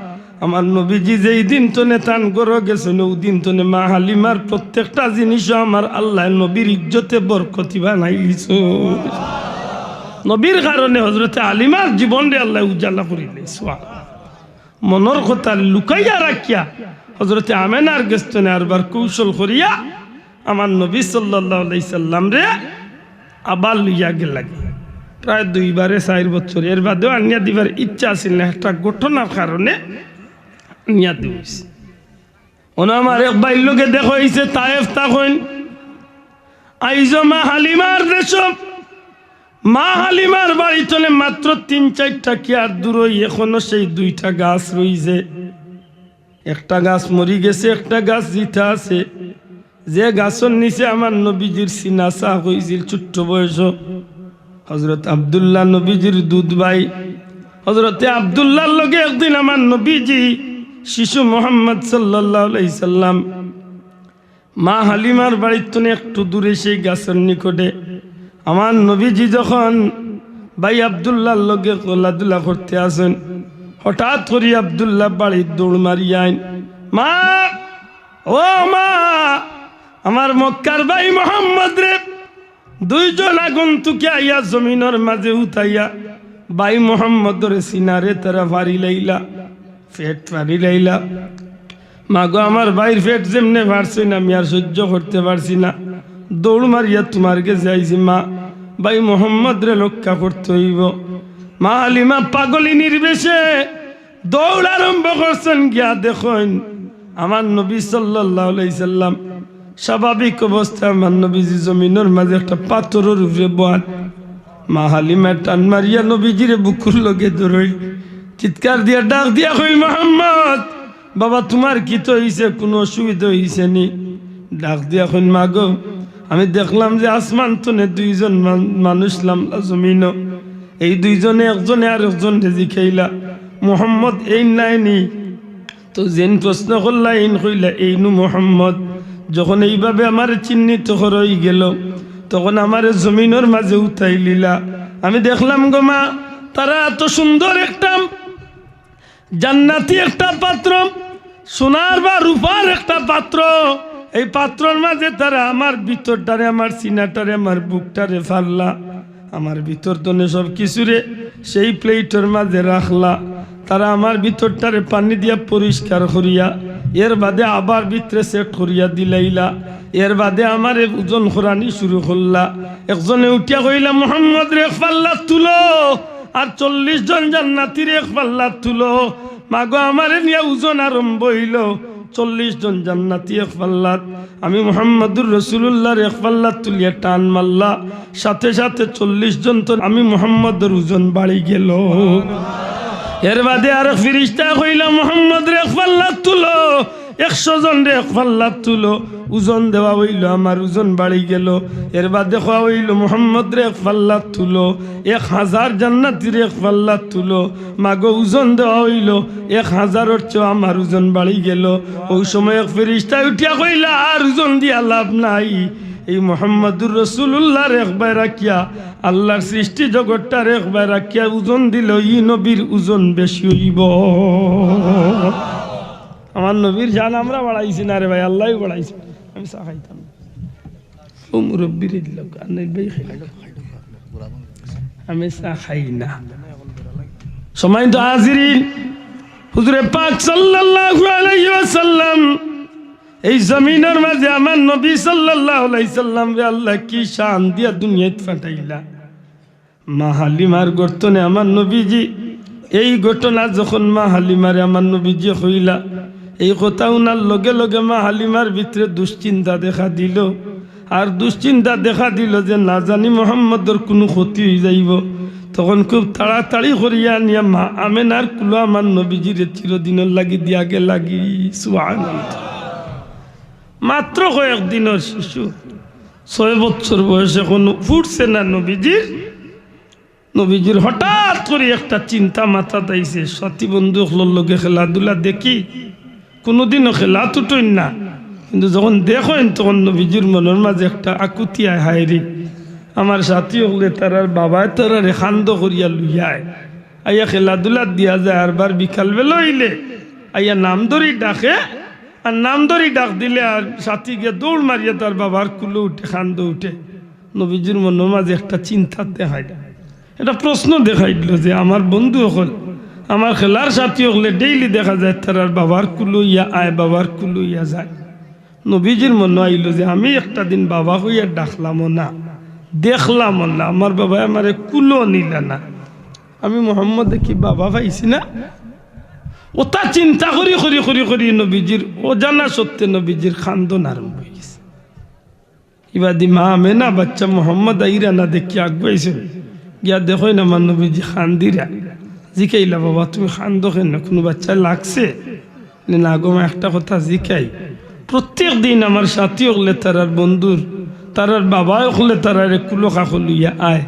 আমার নবীজি যেই দিন তনে তান ঘরো গেছইন, অউ দিন তনে মা হালিমার প্রত্যেকটা জিনিসও আমার আল্লায় নবীর ইজ্জতে বরকতি বানাইলিছইন।" নবীর কারণে হযরতে হালিমার জীবনরে আল্লায় উজালা করিলিছইন। মনর কথা লুকাইয়া রাখিয়া হযরতে আমেনার গেছ তনে আরবার কৌশল করিয়া আমার নবী সাল্লাল্লাহু আলাইহি সাল্লামরে আবার লইয়া গেলাগি। প্রায় দুইবারে চাইর বছর, এর বাদেও আনিয়া দিবার ইচ্ছা আছিল না, একটা ঘটনার কারণে আনিয়া দেওয়া অইছে। অনো আমার এক ভাইর লগে দেখা অইছে, তায়েফ থাকইন। আইজও মা হালিমার দেশো, মা হালিমার বাড়ি তনে মাত্র তিন চাইরটা কিয়ার দূরই এখনো সেই দুইটা গাছ রইছে। একটা গাছ মরি গেছে, একটা গাছ জিতা আছে। যে গাছর নিচে আমার নবীজির সিনা ছাগ অইছিল ছোট্ট বয়সো, হযরত আব্দুল্লাহ নবীজির দুধ ভাই, হযরতে আব্দুল্লাহর লগে একদিন আমার নবীজি শিশু মোহাম্মদ সাল্লাল্লাহু আলাইহি সাল্লাম মা হালিমার বাড়ির তনে একটু দূরে সেই গাছর নিকটে আমার নবীজি যখন ভাই আব্দুল্লাহর লগে খেলাধুলা করতে আছইন, হঠাৎ করি আব্দুল্লাহ বাড়িত দৌড় মারি আইন, "মা, ও মা, আমার মক্কার ভাই মোহাম্মদরে দুইজন আগন্তুকে আইয়া জমিনর মাঝে উঠাইয়া ভাই মোহাম্মদর সিনারে তারা ফাড়ি লাইলা, পেট ফাড়ি লাইলা। মাগো, আমার ভাইর পেট যেমনে ফাড়ছইন আমি আর সহ্য করতে পারছি না, দৌড় মারিয়া তুমার গেছে আইছি মা, ভাই মোহাম্মদরে রক্ষা করতে অইবো।" মা হালিমা পাগলিনীর বেশে দৌড় আরম্ভ করছইন, গিয়া দেখইন আমার নবী সাল্লাল্লাহু আলাইহি সাল্লাম স্বাভাবিক অবস্থায় আমার নবীজি জমিনর মাঝে একটা পাথরর উপরে বওয়ান। মা হালিমায় টান মারিয়া নবীজিরে বুকুর লগে ধরইন, চিৎকার দিয়া ডাক দিয়া কইল, "মোহাম্মদ, বাবা, তুমার কিতা অইছে? কুনু অসুবিধা অইছে নি?" ডাক দিয়া কইন, "মাগো, আমি দেখলাম যে আসমান তনে দুইজন মান-, মানুষ লামলা জমিনো। এই দুইজনে একজনে আরকজনরে জিকাইলা, 'মোহাম্মদ এইন নায় নি?' তো যেইন প্রশ্ন করলা, এইন কইলা, 'এইনউ মোহাম্মদ।' যখন এইভাবে আমারে চিহ্নিত করা অইগেলো, তখন আমারে জমিনর মাঝে উঠাইলিলা। আমি দেখলাম গো মা, তারা এত সুন্দর একটা জান্নাতি একটা পাত্র, সোনার বা রূপার একটা পাত্র, এই পাত্রর মাঝে তারা আমার ভিতরটারে, আমার সিনাটারে, আমার বুকটারে ফাড়লা, আমার ভিতর তনে সব কিছুরে সেই প্লেটর মাঝে রাখলা। তারা আমার ভিতরটারে পানি দিয়া পরিষ্কার করিয়া এর বাদে আবার ভিতরে সেট করিয়া দিলাইলা। এর বাদে আমারে ওজন করানি শুরু করলা। একজনে উঠিয়া কইলা, 'মোহাম্মদরে এক পাল্লাত তুলো, আর চল্লিশ জন জান্নাতিরে এক পাল্লাত তুলো।' মাগো, আমারে নিয়া ওজন আরম্ভ অইলো। চল্লিশ জন জান্নাতি এক পাল্লাত, আমি মুহাম্মাদুর রাসূলুল্লাহর এক পাল্লাত তুলিয়া টান মারলা, সাথে সাথে চল্লিশ জন তো আমি মুহাম্মাদর ওজন বাড়ি গেলো। এর বাদে আরক ফিরিস্তায় কইলা, "মুহাম্মাদরে এক পাল্লাত তুলো, একশো জনরে এক পাল্লাত তুলো।" ওজন দেওয়া অইলো, আমার ওজন বাড়ি গেলো। এর বাদে কওয়া অইলো, "মুহাম্মাদরে এক পাল্লাত তুলো, এক হাজার জান্নাতিরে এক পাল্লাত তুলো।" মাগো, ওজন দেওয়া অইলো, এক হাজারর চেয়েও আমার ওজন বাড়ি গেলো। অউ সময় এক ফিরিস্তায় উঠিয়া কইলা, "আর ওজন দিয়া লাভ নাই, এই মুহাম্মাদুর রাসূলুল্লাহর এক বায় রাখিয়া, আল্লাহর সৃষ্টি জগতটার এক বায় রাখিয়া ওজন দিলে ই নবীর ওজন বেশি অইবো।" আমার নবীর শান আমরা বাড়াইছি না রে ভাই, আল্লাহই বাড়াইছে। আমি চা খাইতাম না। ও মুরব্বিরে দিলাম, আর নাই ভাই খাইলাম। আমি চা খাই না। সম্মানিত হাজিরিন, হুজুরে পাক সাল্লাল্লাহু আলাইহি ওয়াসাল্লাম এই জমিনর মাঝে আমার নবী সাল্লাল্লাহু আলাইহি সাল্লামরে আল্লাহ কি শান দিয়া দুনিয়াত পাঠাইলা। মা হালিমার গর্তনে আমার নবীজি, এই ঘটনা যখন মা হালিমারে আমার নবীজি কইলা, এই কথা হুনার লগে লগে মা হালিমার ভিতরে দুশ্চিন্তা দেখা দিলো। আর দুশ্চিন্তা দেখা দিলো যে না জানি মুহাম্মাদর কুনু ক্ষতি অইযাইবো। তখন খুব তাড়াতাড়ি করিয়া আনিয়া মা আমেনার কুলো আমার নবীজিরে চিরদিনর লাগি দিয়া গেলাগি। সুবহানাল্লাহ। মাত্র কয়েক দিনর শিশু, ছয় বছর বয়স, এখনো ফুটছে না নবীজির। নবীজির হঠাৎ করি একটা চিন্তা মাথাত আইছে, সাথী বন্ধু অকলর লগে খেলাধুলা দেখি, কুনুদিনও খেলাত উঠইন না, কিন্তু যখন দেখইন তখন নবীজির মনর মাঝে একটা আকুতি আয়, "হায়রে, আমার সাথী অকলে তারার বাবায় তারারে কান্দো করিয়া লইয়া আয়, আইয়া খেলাধুলাত দিয়া যায়, আরবার বিকালবেলা অইলে আইয়া নাম ধরি ডাকে, আর নাম ধরি ডাক দিলে আর সাথী গিয়া দৌড় মারিয়া তার বাবার কুলো উঠে, কান্দো উঠে।" নবীজির মনর মাঝে একটা চিন্তা দেখাইল, একটা প্রশ্ন দেখাইল যে আমার বন্ধু অকল, আমার খেলার সাথী অকলে daily দেখা যায় তারার বাবার কুলো ইয়া আয়, বাবার কুলো ইয়া যায়। নবীজির মনো আইলো যে আমি একটা দিন বাবা কইয়া ডাকলামও না, দেখলামও না, আমার বাবায় আমারে কুলো নিলা না, আমি মুহাম্মাদে কি বাবা পাইছি না? অতা চিন্তা করি করি করি করি নবীজির অজানা সত্ত্বে নবীজির কান্দন আরম্ভ অইগেছে। ইবাদি মা আমেনা বাচ্চা মুহাম্মদ আইরা না দেখিয়া আগুয়াইছইন। গিয়া দেখইন আমার নবীজি কান্দিরা। জিকাইলা, "বাবা, তুমি কান্দো কেনে? কুনু বাচ্চায় লাগছে?" "না গো মা, একটা কথা জিকাই। প্রত্যেক দিন আমার সাথী অকলে তারার বন্ধুর, তারার বাবা অকলে তারারে কুলো কাকো লইয়া আয়।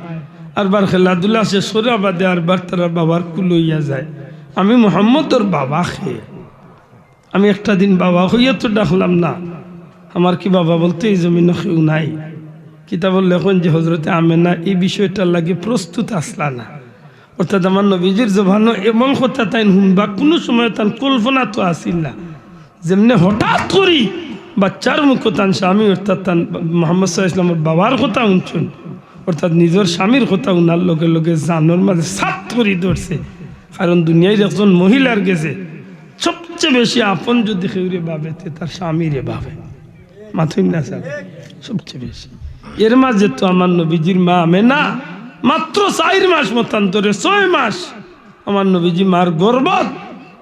আরবার খেলাধুলা শেষ করার বাদে আরবার তারার বাবার কুলো ইয়া যায়। আমি মুহাম্মদর বাবা কে? আমি একটা দিন বাবা কইয়া তো ডাকলাম না।" আমার কি বাবা বলতে এই জমিনো কেউ নাই? কিতাবো লেখইন যে হজরতে আমেনা এই বিষয়টার লাগি প্রস্তুত আছলা না। অর্থাৎ আমার নবীজির জবানো এমন কথা তাইন হুনবা, কুনু সময় তান কল্পনাত আছিল না। যেমনে হঠাৎ করি বাচ্চার মুখো তান স্বামী অর্থাৎ তান মোহাম্মদ সাল্লাল্লাহু আলাইহি ওয়াসাল্লামর বাবার কথা হুনছইন, অর্থাৎ নিজর স্বামীর কথা হুনার লগে লগে জানর মাঝে সাত করি ধরছে। কারণ দুনিয়ার একজন মহিলার গেছে সবচেয়ে বেশি আপন যদি কেউরে ভাবে, তে তার স্বামীরে ভাবে। মাতইন না স্যার, সবচেয়ে বেশি। এর মাঝে তো আমার নবীজির মা আমেনা মাত্র চাইর মাস মতান্তরে, ছয় মাস আমার নবীজি মার গর্ভত।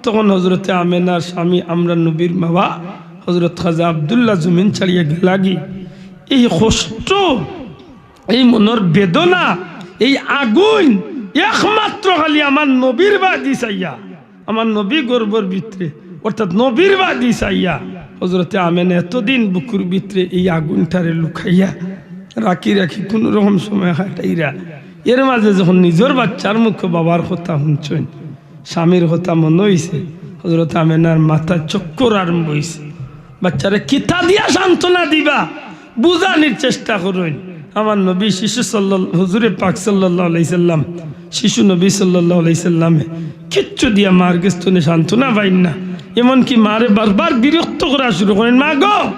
তখন হজরতে আমেনার স্বামী আমরার নবীর বাবা হজরত খাজা আব্দুল্লাহ জমিন ছাড়িয়া গেলাগি। এই কষ্ট, এই মনর বেদনা, এই আগুন একমাত্র খালি আমার নবীর বাদি চাইয়া, আমার নবী গর্ভর ভিতরে, অর্থাৎ নবীর বাদি চাইয়া হজরতে আমেনা এতদিন বুকুর ভিতরে এই আগুনটারে লুকাইয়া রাখি রাখি কুনু রকম সময় কাটাইরা। এর মাঝে যখন নিজর বাচ্চার মুখো বাবার কথা হুনছইন, স্বামীর কথা মনো অইছে, হজরত আমেনার মাথাত চক্কর আরম্ভ অইছে। বাচ্চারে কিতা দিয়া সান্ত্বনা দিবা, বুঝানির চেষ্টা করইন। আমার নবী শিশু সাল্লাল-, হুজুরে পাক সাল্লাল্লাহু আলাইহি সাল্লাম, শিশু নবী সাল্লাল্লাহু আলাইহি সাল্লামে কিচ্ছু দিয়া মার গেছ থনে সান্ত্বনা পাইন না। এমনকি মারে বারবার বিরক্ত করা শুরু করইন, "মা গো,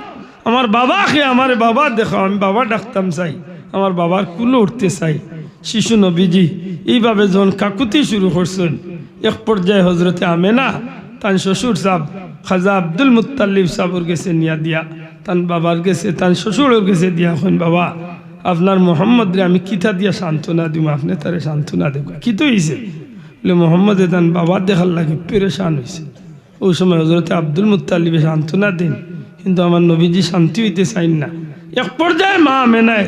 আমার বাবা কে, আমারে বাবা দেখাও, আমি বাবা ডাকতাম চাই, আমার বাবার কুলো উঠতে চাই।" শিশু নবীজি এইভাবে যখন কাকুতি শুরু করছইন, এক পর্যায়ে হজরতে আমেনা তান শ্বশুর সাব খাজা আব্দুল মুত্তালিব সাবর গেছে নিয়া দিয়া, তান বাবার গেছে, তান শ্বশুরর গেছে দিয়া কইন, "বাবা, আপনার মোহাম্মদরে আমি কিতা দিয়া সান্ত্বনা দিমু, আপনে তারে সান্ত্বনা দেউক্কা।" "কিতা অইছে?" বলে, "মোহাম্মদে তান বাবা দেখার লাগি পেরেশান অইছে।" অউ সময় হজরতে আব্দুল মুত্তালিবে সান্ত্বনা দেইন, কিন্তু আমার নবীজি শান্তি অইতে চাইন না। এক পর্যায়ে মা আমেনায়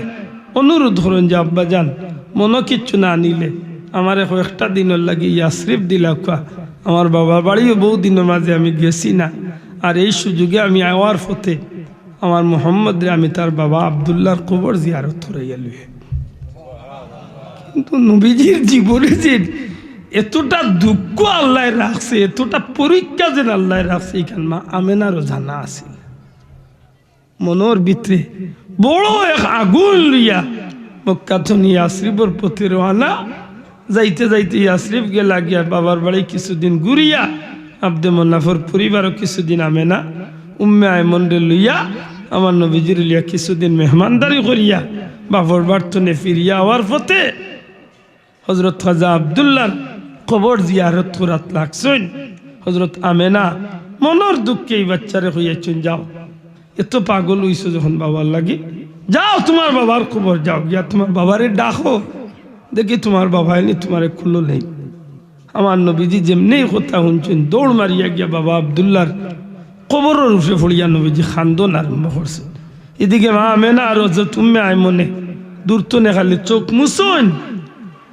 অনুরোধ করইন যে, "আব্বাজান, মনো কিচ্ছু না নিলে আমারে কয়েকটা দিনর লাগি ইয়াসরিব দিলাউক্কা, আমার বাবার বাড়িও বউত দিনর মাঝে আমি গেছি না, আর এই সুযোগে আমি আওয়ার পথে আমার মোহাম্মদরে আমি তার বাবা আব্দুল্লাহর কবর জিয়ারত করাইয়া লই।" কিন্তু নবীজির জীবনে যে এতটা দুঃখ আল্লায় রাখছে, এতটা পরীক্ষা যেন আল্লায় রাখছে, ইখান মা আমেনারও জানা আছিল। মনর ভিতরে বড় এক আগুন লইয়া মক্কা থনে ইয়াসরিবর পথে রওয়ানা। যাইতে যাইতে ইয়াসরিব গেলাগিয়া বাবার বাড়ি কিছুদিন ঘুরিয়া, আব্দে মনাফর পরিবারও কিছুদিন আমেনা, উম্মে আইমনরে লইয়া, আমার নবীজিরে লইয়া কিছুদিন মেহমানদারি করিয়া বাপর বাড়ি থনে ফিরিয়া আওয়ার পথে হজরত খাজা আব্দুল্লাহর কবর জিয়ারত করাত লাগছইন। হজরত আমেনা মনর দুঃখে এই বাচ্চারে কইয়াছইন, "যাও, এত পাগল অইছো যখন বাবার লাগি, যাও তুমার বাবার কবর যাও, গিয়া তুমার বাবারে ডাকো, দেখি তুমার বাবায় নি তুমারে কুলো নেইন।" আমার নবীজি যেমনেই কথা হুনছইন, দৌড় মারিয়া গিয়া বাবা আব্দুল্লাহর কবরর উপরে পড়িয়া নবীজি কান্দন আরম্ভ করছইন। ইদিকে মা আমেনা আর হজরত উম্মে আইমনে দূর থনে খালি চউখ মুছইন,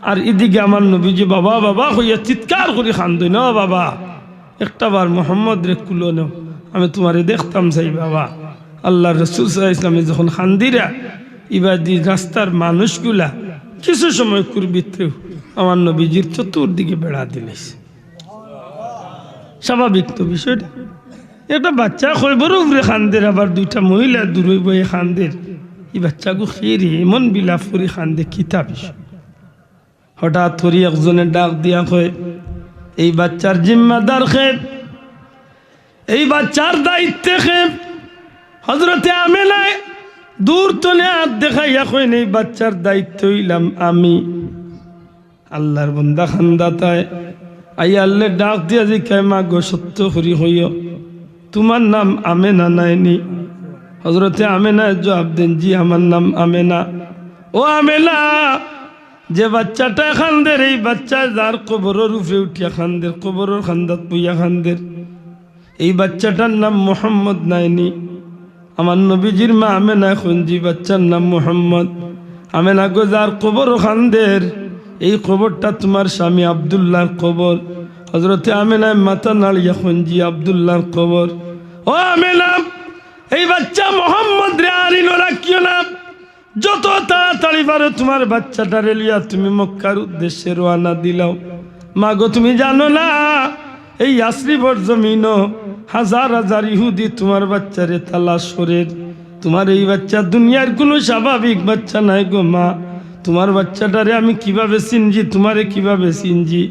আর ইদিকে আমার নবীজি "বাবা, বাবা" কইয়া চিৎকার করি কান্দইন, "ও বাবা, একটা বার মোহাম্মদরে কুলো নেও, আমি তুমারে দেখতাম চাই বাবা।" আল্লার রসুল সাল্লাল্লাহু আলাইহি ওয়াসাল্লামে যখন কান্দিরা, ইবাদি রাস্তার মানুষগুলা কিছু সময় কুর ভিতরেউ আমার নবীজির চতুর্দিকে বেড়া দিলাইছে। স্বাভাবিক তো বিষয়টা। একটা বাচ্চা কবরর উপরে কান্দের, আবার দুইটা মহিলা দূরে বইয়া কান্দের। ই বাচ্চাগু কে রে, এমন বিলাপ করি কান্দে, কিতা বিষয়? হঠাৎ করি একজনে ডাক দিয়া কয়, "এই বাচ্চার জিম্মাদার কে? এই বাচ্চার দায়িত্বে কে?" হজরতে আমেনায় দূর থনে আত দেখাইয়া কইন, "এই বাচ্চার দায়িত্ব অইলাম আমি।" আল্লার বন্দা কান্দাত আয়, আইয়া আল্লারে ডাক দিয়া জিকায়, "মা গো, সত্য করি কইও, তুমার নাম আমেনা নায় নি?" হজরতে আমেনায় জুয়াব দেইন, "জি, আমার নাম আমেনা।" ও আমেনা, যে বাচ্চাটায় কান্দের, এই বাচ্চায় যার কবরর উপরে উঠিয়া কান্দের, কবরর কান্দাত বইয়া কান্দের, এই বাচ্চাটার নাম মোহাম্মদ নায় নি? আমার নবীজির মা আমেনায় কইন, "জি, বাচ্চার নাম মোহাম্মদ।" আমেনা গো, যার কবরো কান্দের, এই কবরটা তুমার স্বামী আব্দুল্লাহর কবর। হজরতে আমেনায় মাথা নাড়িয়া কইন, "জি, আব্দুল্লাহর কবর।" ও আমেনা, এই বাচ্চা মোহাম্মদরে আর ইনো রাখিও না। যত তাড়াতাড়ি পারো তুমার বাচ্চাটারে লইয়া তুমি মক্কার উদ্দেশ্যে রওয়ানা দিলাও। মা গো, তুমি জানো না, এই ইয়াসরিবর জমিনো হাজার হাজার ইহুদি তুমার বাচ্চারে তালাশ করের। তুমার এই বাচ্চা দুনিয়ার কুনু স্বাভাবিক বাচ্চা নায় গো মা। তুমার বাচ্চাটারে আমি কিভাবে চিনছি, তুমারে কিভাবে চিনছি,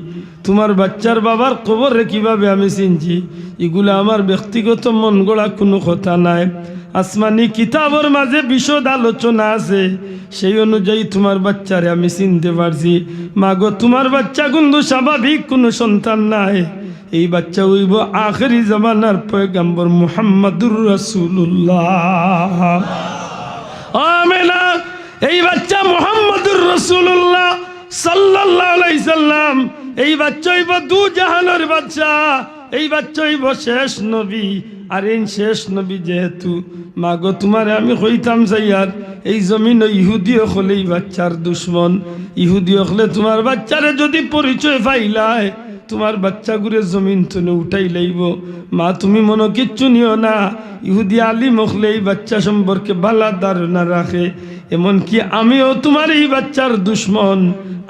তুমার বাচ্চার বাবার কবররে কিভাবে আমি চিনছি, ইগুলা আমার ব্যক্তিগত মন গড়া কুনু কথা নায়। আসমানি কিতাবর মাঝে বিশদ আলোচনা আছে, সেই অনুযায়ী তুমার বাচ্চারে আমি চিনতে পারছি। মা গো, তুমার বাচ্চা কুনু স্বাভাবিক কুনু সন্তান নায়। এই বাচ্চা অইবো আখেরি জামানার পয়গাম্বর মুহাম্মাদুর রাসূলুল্লাহ। আমেনা, এই বাচ্চা মুহাম্মাদুর রাসূলুল্লাহ সাল্লাল্লাহু আলাইহি সাল্লাম। এই বাচ্চা অইবো দু জাহানর বাদশা। এই বাচ্চা অইবো শেষ নবী। আর এই শেষ নবী যেহেতু, মা গো, তুমারে আমি কইতাম চাইয়ার, এই জমিনো ইহুদি অকল এই বাচ্চার দুশমন। ইহুদি অকলে তুমার বাচ্চারে যুদি পরিচয় পাইলায়, তুমার বাচ্চাগুরে জমিন তনে উঠাইলাইবো। মা, তুমি মনো কিচ্ছু নিও না। ইহুদি আলিম অকলে এই বাচ্চা সম্পর্কে ভালা ধারণা রাখে। এমনকি আমিও তুমার এই বাচ্চার দুশমন,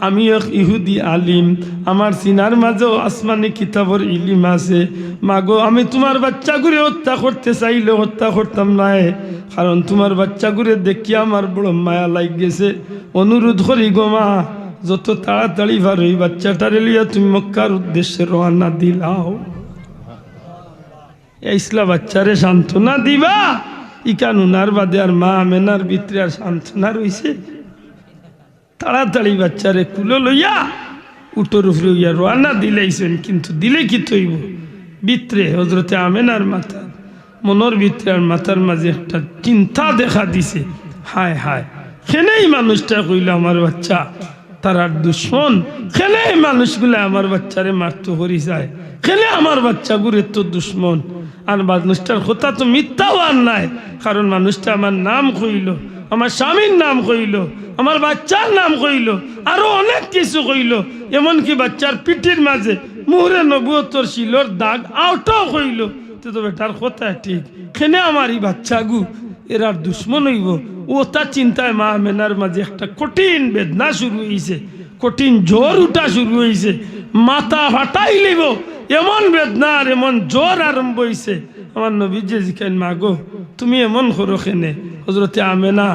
আমিও এক ইহুদি আলিম। আমার সিনার মাঝেও আসমানি কিতাবর ইলিম আছে। মা গো, আমি তুমার বাচ্চাগুরে হত্যা করতে চাইলে হত্যা করতাম নায়, কারণ তুমার বাচ্চাগুরে দেখিয়া আমার বড় মায়া লাগি গেছে। অনুরোধ করি গো মা, যত তাড়াতাড়ি পারো এই বাচ্চাটারে লইয়া তুমি মক্কার উদ্দেশ্যে রওয়ানা দিলাও। এই ইসলা বাচ্চারে সান্ত্বনা দিবা, ইখান হুনার বাদে আর মা আমেনার ভিতরে আর সান্ত্বনা রইছে? তাড়াতাড়ি বাচ্চারে কুলো লইয়া উটর উপরে অইয়া রওয়ানা দিলাইছইন, কিন্তু দিলে কিতা অইবো? ভিতরে হজরতে আমেনার মাথার, মনর ভিতরে আর মাথার মাঝে একটা চিন্তা দেখা দিছে। হায় হায়, কেনে ই মানুষটা কইলো আমার বাচ্চা তারার দুশমন, কেনে ই মানুষগুলা আমার বাচ্চারে মারতো করি যায়, কেনে আমার বাচ্চাগুর এত দুশমন? আর মানুষটার কথা তো মিথ্যা অওয়ার নায়, কারণ মানুষটা আমার নাম কইলো, আমার স্বামীর নাম কইলো, আমার বাচ্চার নাম কইলো, আরো অনেক কিছু কইলো, এমনকি বাচ্চার পিঠির মাঝে মুহরে নবুয়তর সিলর দাগ আওটাও কইলো। তে তো বেটার কথা ঠিক, কেনে আমার ই বাচ্চাগু এরার দুশমন অইবো? অতা চিন্তায় মা আমেনার মাঝে একটা কঠিন বেদনা শুরু অইছে, কঠিন জ্বর উঠা শুরু অইছে, মাথা ফাটাইলিবো, এমন বেদনা আর এমন জ্বর আরম্ভ অইছে। আমার নবীজিয়ে জিকাইন, মা গো, তুমি এমন করো কেনে? হজরতে আমেনা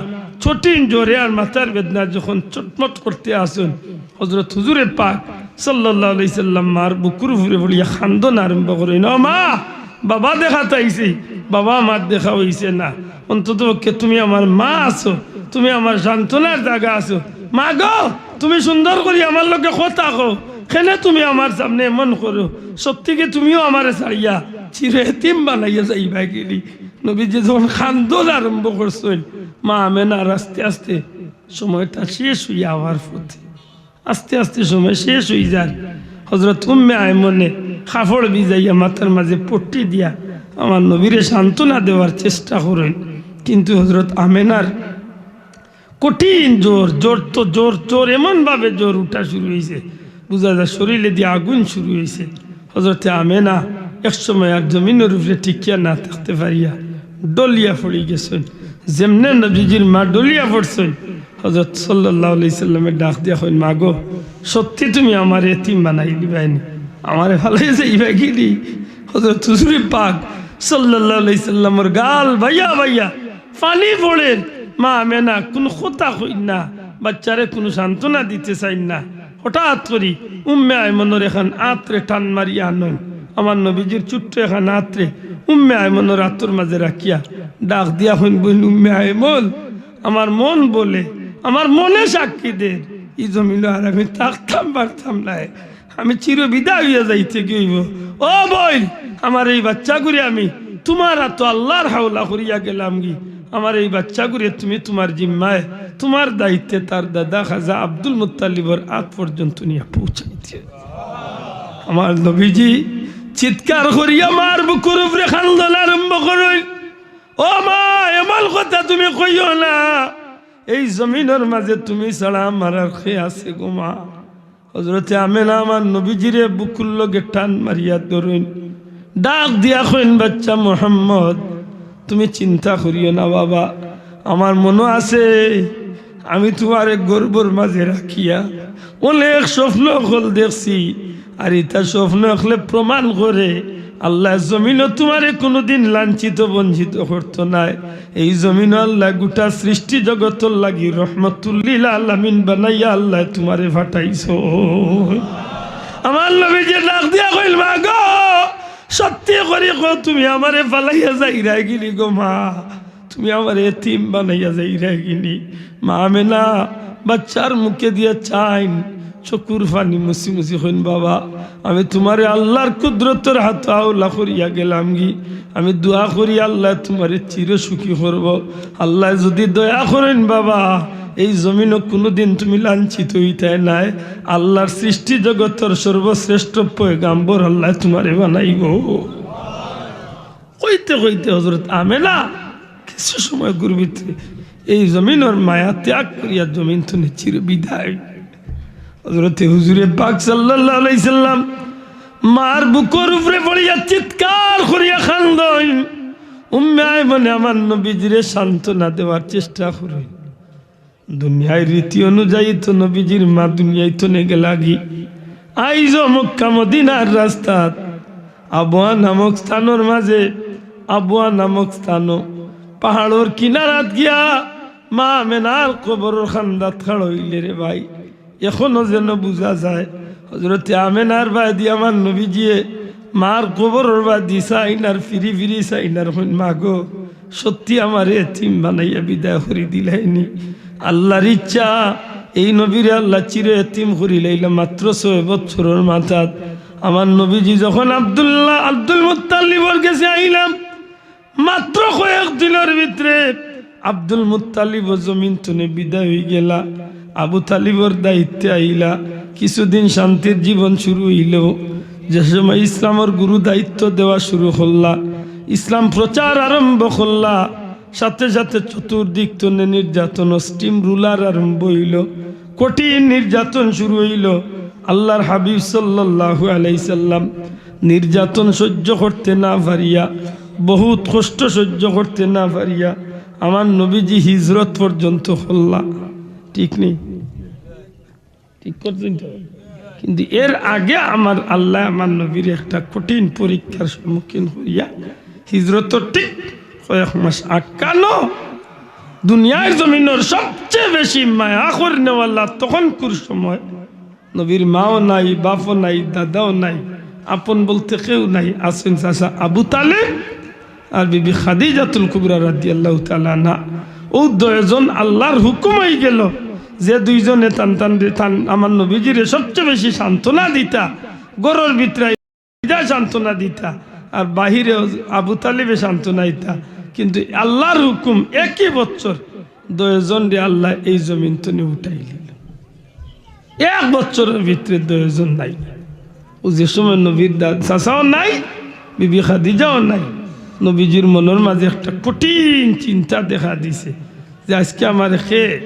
কঠিন জ্বরে আর মাথার বেদনা যখন চটমট করতে আছইন, হজরত হুজুরে পাক সাল্লাল্লাহু আলাইহি সাল্লাম মার বুকুর উপরে পড়িয়া কান্দন আরম্ভ করইন, "ও মা, বাবা দেখাত আইছি, বাবা আমার দেখা অইছে না, অন্তত পক্ষে তুমি আমার মা আছো, তুমি আমার সান্ত্বনার জাগা আছো। মা গো, তুমি সুন্দর করি আমার লগে কথা কও, কেনে তুমি আমার সামনে এমন করো? সত্যি কি তুমিও আমারে ছাড়িয়া চির এতিম বানাইয়া যাইবায় গিরি?" নবীজিয়ে যখন কান্দন আরম্ভ করছইন, মা আমেনার আস্তে আস্তে সময়টা শেষ অইয়া আওয়ার পথে, আস্তে আস্তে সময় শেষ অইযার। হজরত উম্মে আয়মনে কাপড় ভিজাইয়া মাথার মাঝে পট্টি দিয়া আমার নবীরে সান্ত্বনা দেওয়ার চেষ্টা করইন, কিন্তু হজরত আমেনার কঠিন জ্বর, জ্বর তো জ্বর, জ্বর এমন ভাবে জ্বর উঠা শুরু অইছে, বুঝা যায় শরীরেদি আগুন শুরু অইছে। হজরতে আমেনা এক সময় আর জমিনর উপরে টিকিয়া না থাকতে পারিয়া ডলিয়া পড়ি গেছইন। যেমনে নবীজির মা ডলিয়া পড়ছইন, হজরত সাল্লাল্লাহু আলাইহি সাল্লামে ডাক দিয়া কইন, "মা গো, সত্যি তুমি আমারে এতিম বানাইলিবায়নি, আমারে ফালাই যাইবায় গিরি?" হজরত হুজুরে পাক সাল্লাল্লাহু আলাইহি সাল্লামর গাল বাইয়া বাইয়া পানি পড়ের। মা আমেনা কুনু কথা কইন না, বাচ্চারে কুনু সান্ত্বনা দিতে চাইন না। হঠাৎ করি উম্মে আয়মনর এখান আতরে টান মারিয়া আনইন। আমার নবীজির ছোট্ট এখান আতরে উম্মে আয়মনর আতর মাঝে রাখিয়া ডাক দিয়া কইন, "বইন উম্মে আয়মন, আমার মন বলে, আমার মনে সাক্ষী দের, ই জমিনো আর আমি থাকতাম পারতাম নায়, আমি চির বিদায় অইয়া যাইতে কি অইবো। ও বইন, আমার এই বাচ্চাগুরে আমি তুমার আতো আল্লার হাওলা করিয়া গেলামগি, আমার এই বাচ্চাগুরে তুমি তুমার জিম্মায়, তুমার দায়িত্বে তার দাদা খাজা আব্দুল মুত্তালিবর আত পর্যন্ত নিয়া পৌঁছাই দিও।" আমার নবীজি চিৎকার করিয়া মার বুকুর উপরে কান্দন আরম্ভ করইন, "ও মা, এমন কথা তুমি কইও না, এই জমিনর মাঝে তুমি ছাড়া আমার আর কে আছে গো মা?" হজরতে আমেনা আমার নবীজিরে বুকুর লগে টান মারিয়া ধরইন, ডাক দিয়া কইন, "বাচ্চা মোহাম্মদ, তুমি চিন্তা করিও না বাবা, আমার মনো আছে, আমি তুমারে গর্ভর মাঝে রাখিয়া অনেক স্বপ্ন অকল দেখছি, আর ইতা স্বপ্ন অকলে প্রমাণ করে আল্লায় জমিনো তুমারে কুনুদিন লাঞ্ছিত বঞ্চিত করতো নায়। এই জমিনো আল্লায় গুটা সৃষ্টি জগতর লাগি রহমতুল্লিল আলামিন বানাইয়া আল্লায় তুমারে পাঠাইছইন। আমার নবীজিয়ে ডাক দিয়া কইল, "মা গো, সত্যি করি কও, তুমি আমারে ফালাইয়া যাইরায়গিনি গো মা?" তুমি আমারে এতিম বানাইয়া যাইরায়গিনি। মা আমেনা বাচ্চার মুখে দিয়া চাইন, চকুর পানি মুছি মুছি কইন, "বাবা, আমি তুমারে আল্লার কুদরতর হাতো আওলা করিয়া গেলামগি। আমি দোয়া করি আল্লায় তুমারে চির সুখী করবো। আল্লায় যুদি দয়া করইন বাবা, এই জমিনো কুনুদিন তুমি লাঞ্ছিত অইতায় নায়। আল্লার সৃষ্টি জগতর সর্বশ্রেষ্ঠ পয়গাম্বর আল্লায় তুমারে বানাইবো।" কইতে কইতে হজরত আমেনা কিছু সময়র ভিতরে এই জমিনর মায়া ত্যাগ করিয়া জমিন তনে চির বিদায়। হজরতে হুজুরে পাক সাল্লাল্লাহু আলাইহি সাল্লাম মার বুকর উপরে পড়িয়া চিৎকার করিয়া কান্দইন। উম্মে আইমনে আমার নবীজিরে সান্ত্বনা দেওয়ার চেষ্টা করইন। দুনিয়ার রীতি অনুযায়ী তো নবীজির মা দুনিয়া তনে গেলাগি। আইজও মক্কা মদিনার রাস্তাত আবওয়া নামক স্থানর মাঝে, আবওয়া নামক স্থানো পাহাড়র কিনারাত গিয়া মা আমেনার কবরর কান্দাত খাড়া অইলে রে ভাই, এখনো যেন বুঝা যায় হজরতে আমেনার বায়দি আমার নবীজিয়ে মার কবরর বায়দি চাইন আর ফিরি ফিরি চাইন আর কইন, "মা গো, সত্যি আমারে এতিম বানাইয়া বিদায় করি দিলায়নি।" আল্লার ইচ্ছা, এই নবীরে আল্লায় চির এতিম করিলাইলা মাত্র ছয় বছরর মাথাত। আমার নবীজি যখন আব্দুল্লাহ, আব্দুল মুত্তালিবর গেছে আইলা, মাত্র কয়েক দিনর ভিতরে আব্দুল মুত্তালিবও জমিন তনে বিদায় অইগেলা। আবু তালিবর দায়িত্বে আইলা। কিছুদিন শান্তির জীবন শুরু অইলো। যে সময় ইসলামর গুরু দায়িত্ব দেওয়া শুরু করলা, ইসলাম প্রচার আরম্ভ করলা, সাথে সাথে চতুর্দিক তনে নির্যাতন, স্টিম রুলার আরম্ভ অইলো। কঠিন নির্যাতন শুরু অইলো। আল্লার হাবিব সাল্লাল্লাহু আলাইহি সাল্লাম নির্যাতন সহ্য করতে না পারিয়া, বহুত কষ্ট সহ্য করতে না পারিয়া আমার নবীজি হিজরত পর্যন্ত করলা। ঠিক নি? ঠিক করছইন তো? কিন্তু এর আগে আমার আল্লায় আমার নবীরে একটা কঠিন পরীক্ষার সম্মুখীন করিয়া হিজরতর ঠিক কয়েক মাস আগ, কারণ দুনিয়ার জমিনর সবচেয়ে বেশি মায়া করনেওয়ালা তখনকুর সময় নবীর মাও নাই, বাপও নাই, দাদাও নাই, আপন বলতে কেউ নাই। আছেন চাচা আবু তালেব আর বিবি খাদিজাতুল কুবরা রাদিয়াল্লাহু তাআলা আনহা। অউ দুইজন আল্লার হুকুম অইগেলো যে দুইজনে তান তান রে, তান আমার নবীজিরে সবচেয়ে বেশি সান্ত্বনা দিতা, ঘরর ভিতরে যা সান্ত্বনা দিতা, আর বাহিরে আবু তালিবে সান্ত্বনা দিতা। কিন্তু আল্লার হুকুম, একই বছর দুইজনরে আল্লায় এই জমিন তনে উঠাইলিলো। এক বছরর ভিতরে দুইজন নাই। অউ যে সময় নবীর দাদ চাচাও নাই, বিবি খাদিজাও নাই, নবীজির মনর মাঝে একটা কঠিন চিন্তা দেখা দিছে যে আজকে আমারে কে,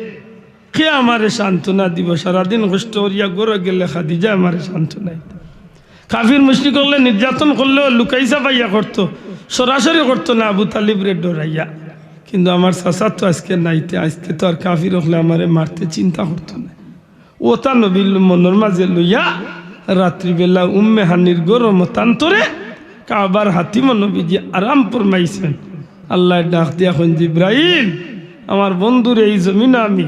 কে আমারে সান্ত্বনা দিবো? সারাদিন কষ্ট করিয়া ঘরো গেলে খাদিজায় আমারে সান্ত্বনা দিতা। কাফির মুশরিক অকলে নির্যাতন করলেও লুকাই চাপাইয়া করতো, সরাসরি করতো না আবু তালিবরে ডরাইয়া। কিন্তু আমার চাচা তো আজকে নাই, তে আজকে তো আর কাফির অকলে আমারে মারতে চিন্তা করতো না। অতা নবীর মনর মাঝে লইয়া রাত্রিবেলা উম্মে হানির ঘরর মতান্তরে কাবার হাতিমো নবীজি আরাম ফরমাইছইন। আল্লায় ডাক দিয়া কইন, "জিব্রাইল, আমার বন্ধুরে এই জমিনো আমি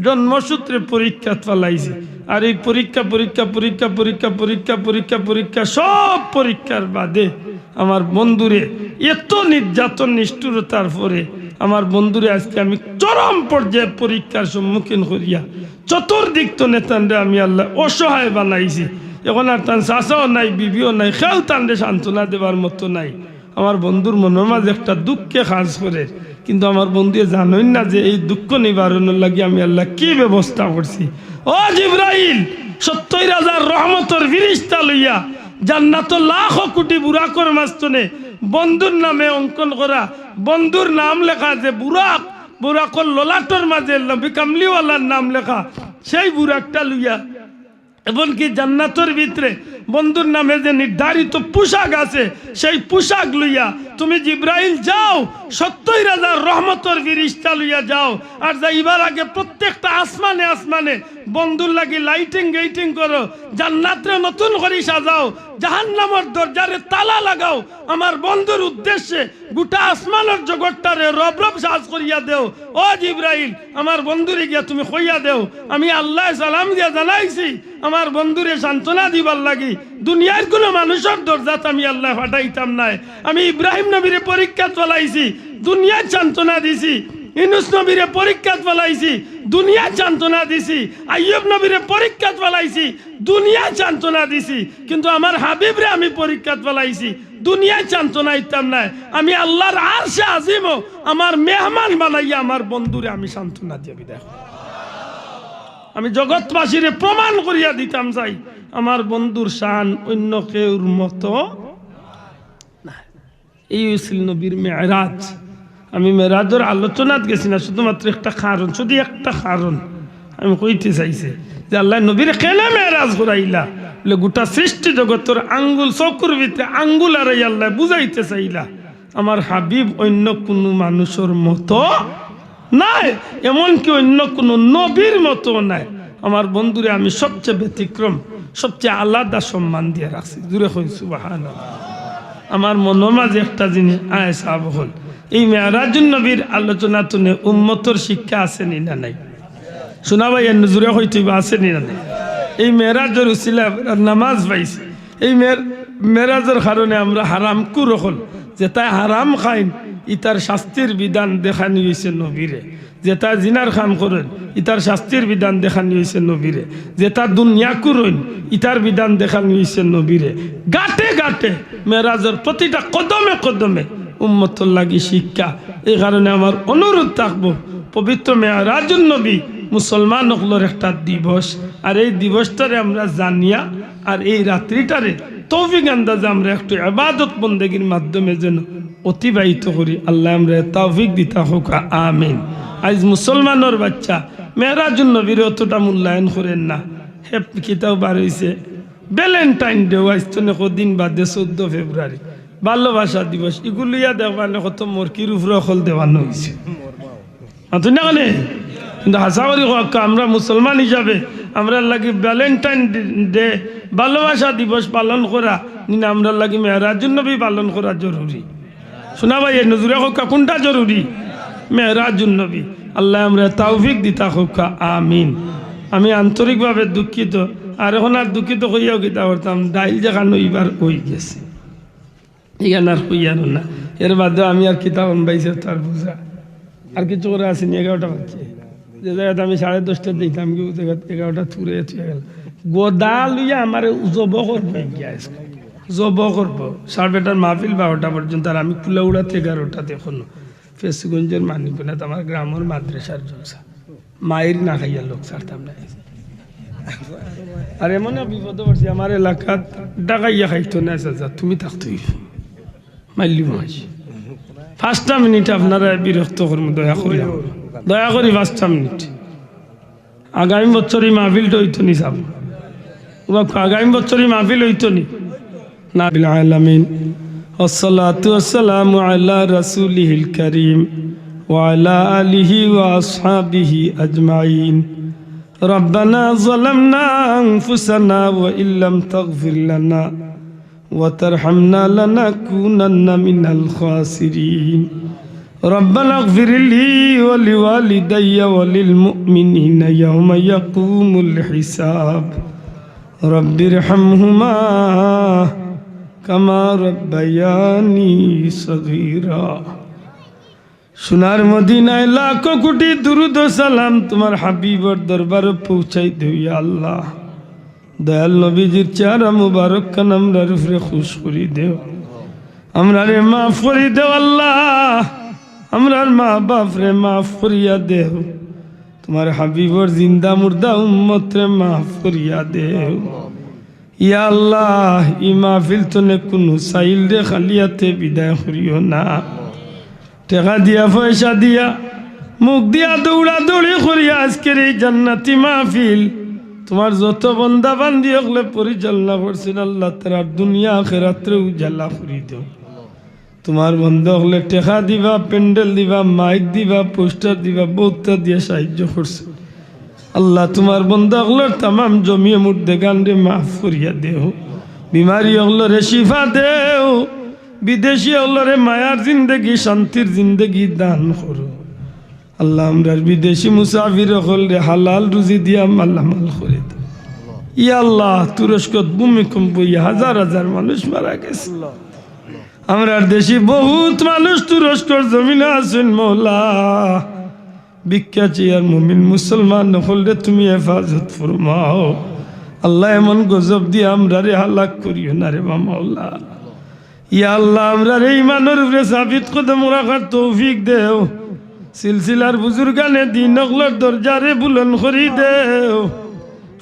জন্মসূত্রে পরীক্ষাত ফালাইছি, আর এই পরীক্ষা, পরীক্ষা, পরীক্ষা, পরীক্ষা, পরীক্ষা, পরীক্ষা, পরীক্ষা, সব পরীক্ষার বাদে আমার বন্ধুরে এত নির্যাতন নিষ্ঠুরতার পরে আমার বন্ধুরে আজকে আমি চরম পর্যায়ে পরীক্ষার সম্মুখীন করিয়া চতুর্দিক তনে তানরে আমি আল্লায় অসহায় বানাইছি। এখন আর তান চাচাও নাই, বিবিও নাই, কেউ তানরে সান্ত্বনা দেবার মতো নাই। আমার বন্ধুর মনর মাঝে একটা দুঃখে কাজ করের, কিন্তু আমার বন্ধুয়ে জানইন না যে এই দুঃখ নিবারণর লাগি আমি আল্লায় কি ব্যবস্থা করছি।" ও জিব্রাইল, সত্তইর হাজার রহমতর ফিরিস্তা লইয়া জান্নাতো লাখো কুটি বুরাকর মাঝখানে বন্ধুর নামে অঙ্কন করা, বন্ধুর নাম লেখা যে বুরাক, বুরাকর ললাটর মাঝে নবী কামলিওয়ালার নাম লেখা, সেই বুরাকটা লইয়া, এমনকি জান্নাতর ভিতরে বন্ধুর নামে যে নির্ধারিত পোশাক আছে, সেই পোশাক লইয়া তুমি জিব্রাইল যাও, সত্তইর হাজার রহমতর ফিরিস্তা লইয়া যাও, আর যাইবার আগে প্রত্যেকটা আসমানে আসমানে বন্ধুর লাগি লাইটিং গেইটিং করো, জান্নাতরে নতুন করি সাজাও, জাহান্নামর দরজারে তালা লাগাও, আমার বন্ধুর উদ্দেশ্যে গোটা আসমানর জগৎটারে রব রব সাজ করিয়া দেও। ও জিব্রাইল, আমার বন্ধুরে গিয়া তুমি কইয়া দেও, আমি আল্লায় সালাম দিয়া জানাইছি, আমার বন্ধুরে সান্ত্বনা দিবার লাগি দুনিয়ার কুনু মানুষর দরজাত আমি আল্লায় ফাটাইতাম নায়। আমি ইব্রাহিম নবীরে পরীক্ষাত ফালাইছি, দুনিয়াত সান্ত্বনা দিছি। ইউনুস নবীরে পরীক্ষাত ফালাইছি, দুনিয়াত সান্ত্বনা দিছি। আইয়ুব নবীরে পরীক্ষাত ফালাইছি, দুনিয়াত সান্ত্বনা দিছি। কিন্তু আমার হাবিবরে আমি পরীক্ষাত ফালাইছি, দুনিয়াত সান্ত্বনা দিতাম নায়। আমি আল্লার আরশে আজিমো আমার মেহমান বানাইয়া আমার বন্ধুরে আমি সান্ত্বনা দিয়া বিদায় করতাম। আমি জগৎবাসীরে প্রমাণ করিয়া দিতাম চাই, আমার বন্ধুর শান অন্য কেউর মতো না। এই অইছিল নবীর মেরাজ। আমি মেরাজর আলোচনাত গেছি না, শুধুমাত্র একটা কারণ, শুধু একটা কারণ আমি কইতে চাইছি যে আল্লায় নবীরে কেনে মেরাজ করাইলা, বলে গোটা সৃষ্টি জগতর আঙ্গুল, চকুর ভিতরে আঙ্গুল আড়াই আল্লায় বুঝাইতে চাইলা, আমার হাবিব অন্য কুনু মানুষর মতো নায়, এমনকি অন্য কুনু নবীর মতো নায়। আমার বন্ধুরে আমি সবচেয়ে ব্যতিক্রম, সবচেয়ে আলাদা সম্মান দিয়া রাখছি। জুরে কইন সুবহানাল্লাহ। আমার মনর মাঝে একটা জিনিস আয় সাব অকল, এই মেরাজুন নবীর আলোচনা তুনে উম্মতর শিক্ষা আছে নি না নাই? শুনা ভাই, এর জুরে কইতে অইবা, আছে নি না নাই? এই মেরাজর উসিলা আমরা নামাজ পাইছি। এই মের-, মেরাজর কারণে আমরা হারামখুর অকল, যেতায় হারাম খাইন, ইতার শাস্তির বিধান দেখানি অইছে নবীরে। যেতায় জিনার কাম করইন, ইতার শাস্তির বিধান দেখানি অইছে নবীরে। যেতা দুনিয়াখুর অইন, ইতার বিধান দেখানি অইছে নবীরে। ঘাটে ঘাটে মেরাজর প্রতিটা কদমে কদমে উম্মতর লাগি শিক্ষা। এই কারণে আমার অনুরোধ থাকবো, পবিত্র মেরাজুন নবী মুসলমান অকলর একটা দিবস, আর এই দিবসটারে আমরা জানিয়া আর এই রাত্রিটারে তৌফিক আন্দাজে আমরা একটু ইবাদত বন্দেগীর মাধ্যমে যেন অতিবাহিত করি। আল্লায় আমরারে তৌফিক দিতা হউক্কা, আমিন। আইজ মুসলমানর বাচ্চা মেরাজুন নবীরে অতটা মূল্যায়ন করের না। হে কিতাও বার অইছে, ভ্যালেন্টাইন ডে আইজ তনে কদিন বাদে চৌদ্দ ফেব্রুয়ারি, ভালোবাসা দিবস, ইগুলিয়া দেখবানে কত মরকির উপরে অকল দেওয়ানো অইছে। মাতইন না কেনে? কিন্তু হাছা করি কউক্কা, আমরা মুসলমান হিসাবে আমরার লাগি ভ্যালেন্টাইন ডে, ভালোবাসা দিবস পালন করা, নি না আমরার লাগি মেরাজুন নবী পালন করা জরুরি? শুনা ভাই, এর জুরে কউক্কা, কুনটা জরুরি? মেরাজুন নবী। আল্লায় আমরারে তৌফিক দিতা হউক্কা, আমিন। আমি আন্তরিকভাবে দুঃখিত, আর অখন আর দুঃখিত কইয়াও কিতা করতাম, ডাইল যেখান অইবার অই গেছে। ইখান আর কইয়ার না। এর বাদে আমি আর কিতা কইমু ভাই, সে তার বুঝা। আর কিছু করা আছে নি, এগারোটা বাজছে। যে জাগাত আমি সাড়ে দশটাত যাইতাম, কি ও জাগাত এগারোটা থুড়ে থুড়ে গেল। গদা লইয়া আমারে জব করবো গিয়া আজকে। জব করবো। সাড়ে বেটার মাহফিল বারোটা পর্যন্ত, আর আমি কুলাউড়াত এগারোটাত অখনো। ফেঞ্চুগঞ্জর মানিকগঞ্জত আমার গ্রামর মাদ্রাসার জলসা। মাইর না খাইয়া লোক ছাড়তাম না। আর এমন এক বিপদো পড়ছি, আমার এলাকাত ডাকাইয়া খাইতো না, চাচা, তুমি থাকতে অইবো। মাইল্লি মাস। পাঁচটা মিনিট আপনারারে বিরক্ত করমু, দয়া করি, দয়া করি পাঁচটা মিনিট। আগামী বছর ই মাহফিলটা অইতো নি সাব। আগামী বছর ই মাহফিল অইতো নি। رب العالمين، والصلاة والسلام على رسوله الكريم وعلى آله وأصحابه أجمعين. ربنا ظلمنا أنفسنا وإن لم تغفر لنا وترحمنا لنكونن من الخاسرين. ربنا اغفر لي ولوالدي وللمؤمنين يوم يقوم الحساب. رب ارحمهما كما ربياني صغيرا. সোনার মদিনায় লাখো কোটি দুরুদ ও সালাম তুমার হাবিবর দরবারো পৌঁছাই দেও, ইয়া আল্লাহ। দয়াল নবীজির চেহারা মুবারক খান আমরার উপরে খুশ করি দেও। আমরারে মাফ করি দেও আল্লাহ, আমরার মা বাপরে মাফ করিয়া দেও। তুমার হাবিবর জিন্দা মুর্দা উম্মতরে মাফ করিয়া দেও। ইয়া আল্লাহ, ই মাহফিল তনে কুনু সাইলরে খালি আতে বিদায় করিও না। টেকা দিয়া, পয়সা দিয়া, মুখ দিয়া দৌড়াদৌড়ি করিয়া আজকের এই জান্নাতি মাহফিল তুমার যত বন্দা বান্দি অকলে পরিচালনা করছইন, আল্লাহ তারার দুনিয়া আখেরাতরে উজালা করি দেও। তুমার বন্দা অকলে টেকা দিবা, প্যান্ডেল দিবা, মাইক দিবা, পোস্টার দিবা, বউততা দিয়া সাহায্য করছে। আল্লাহ, তুমার বন্দা অকলর তামাম জমিয়ে মুর্দেগানরে মাফ করিয়া দেও, বিমারি অকলরে শিফা দেও, বিদেশি অকলরে মায়ার জিন্দেগি, শান্তির জিন্দেগি দান করো। আল্লাহ, আমরার বিদেশি মুসাফির অকলরে হালাল রুজি দিয়া মালামাল করি দেও। ইয়া আল্লাহ, তুরস্কত ভূমিকম্প অইয়া হাজার হাজার মানুষ মারা গেছে। আমরার দেশি বউত মানুষ তুরস্কর জমিনো আছইন মওলা। ভিক্ষা চাইয়ার মুমিন মুসলমান অকলরে তুমি হেফাজত ফরমাও। আল্লাহ, এমন গজব দিয়া আমরারে হালাক করিও না রে বা মওলা। ইয়া আল্লাহ, আমরারে ইমানর উপরে সাবিত কদম রাখার তৌফিক দেও। সিলসিলার বুজুর্গানে দিন অকলর দরজারে বুলন্দ করি দেও।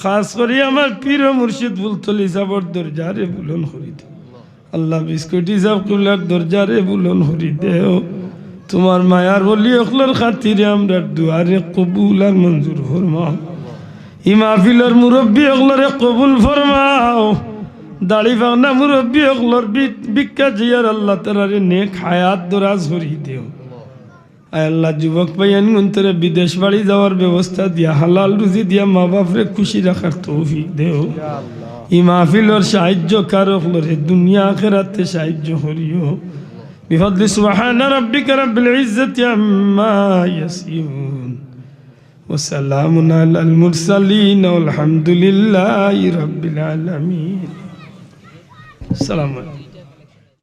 খাস করি আমার পীর ও মুর্শিদ ফুলতলি সাবর দরজারে বুলন্দ করি দেও। আল্লাহ, বিস্কুটি সাব কিবলার দরজারে বুলন্দ করি দেও। তুমার মায়ার ওলি অকলর খাতিরে আমরার দোয়ারে কবুল আর মঞ্জুর ফরমাও। ই মাহফিলর মুরব্বি অকলরে কবুল ফরমাও। দাড়ি পাকনা মুরব্বি অকলর বি-, ভিক্ষা চাইয়ার আল্লাহ তারারে নেক হায়াত দরাজ করি দেও। আয় আল্লাহ, যুবক ভাইয়াইনগুনতরে বিদেশ বাড়ি যাওয়ার ব্যবস্থা দিয়া, হালাল রুজি দিয়া মা বাপরে খুশি রাখার তৌফিক দেও। ই মাহফিলর সাহায্যকার অকলরে দুনিয়া আখেরাতে সাহায্য করিও। بفضل سبحان ربك رب العزة عما يصفون وسلام على المرسلين والحمد لله رب العالمين. السلام عليكم.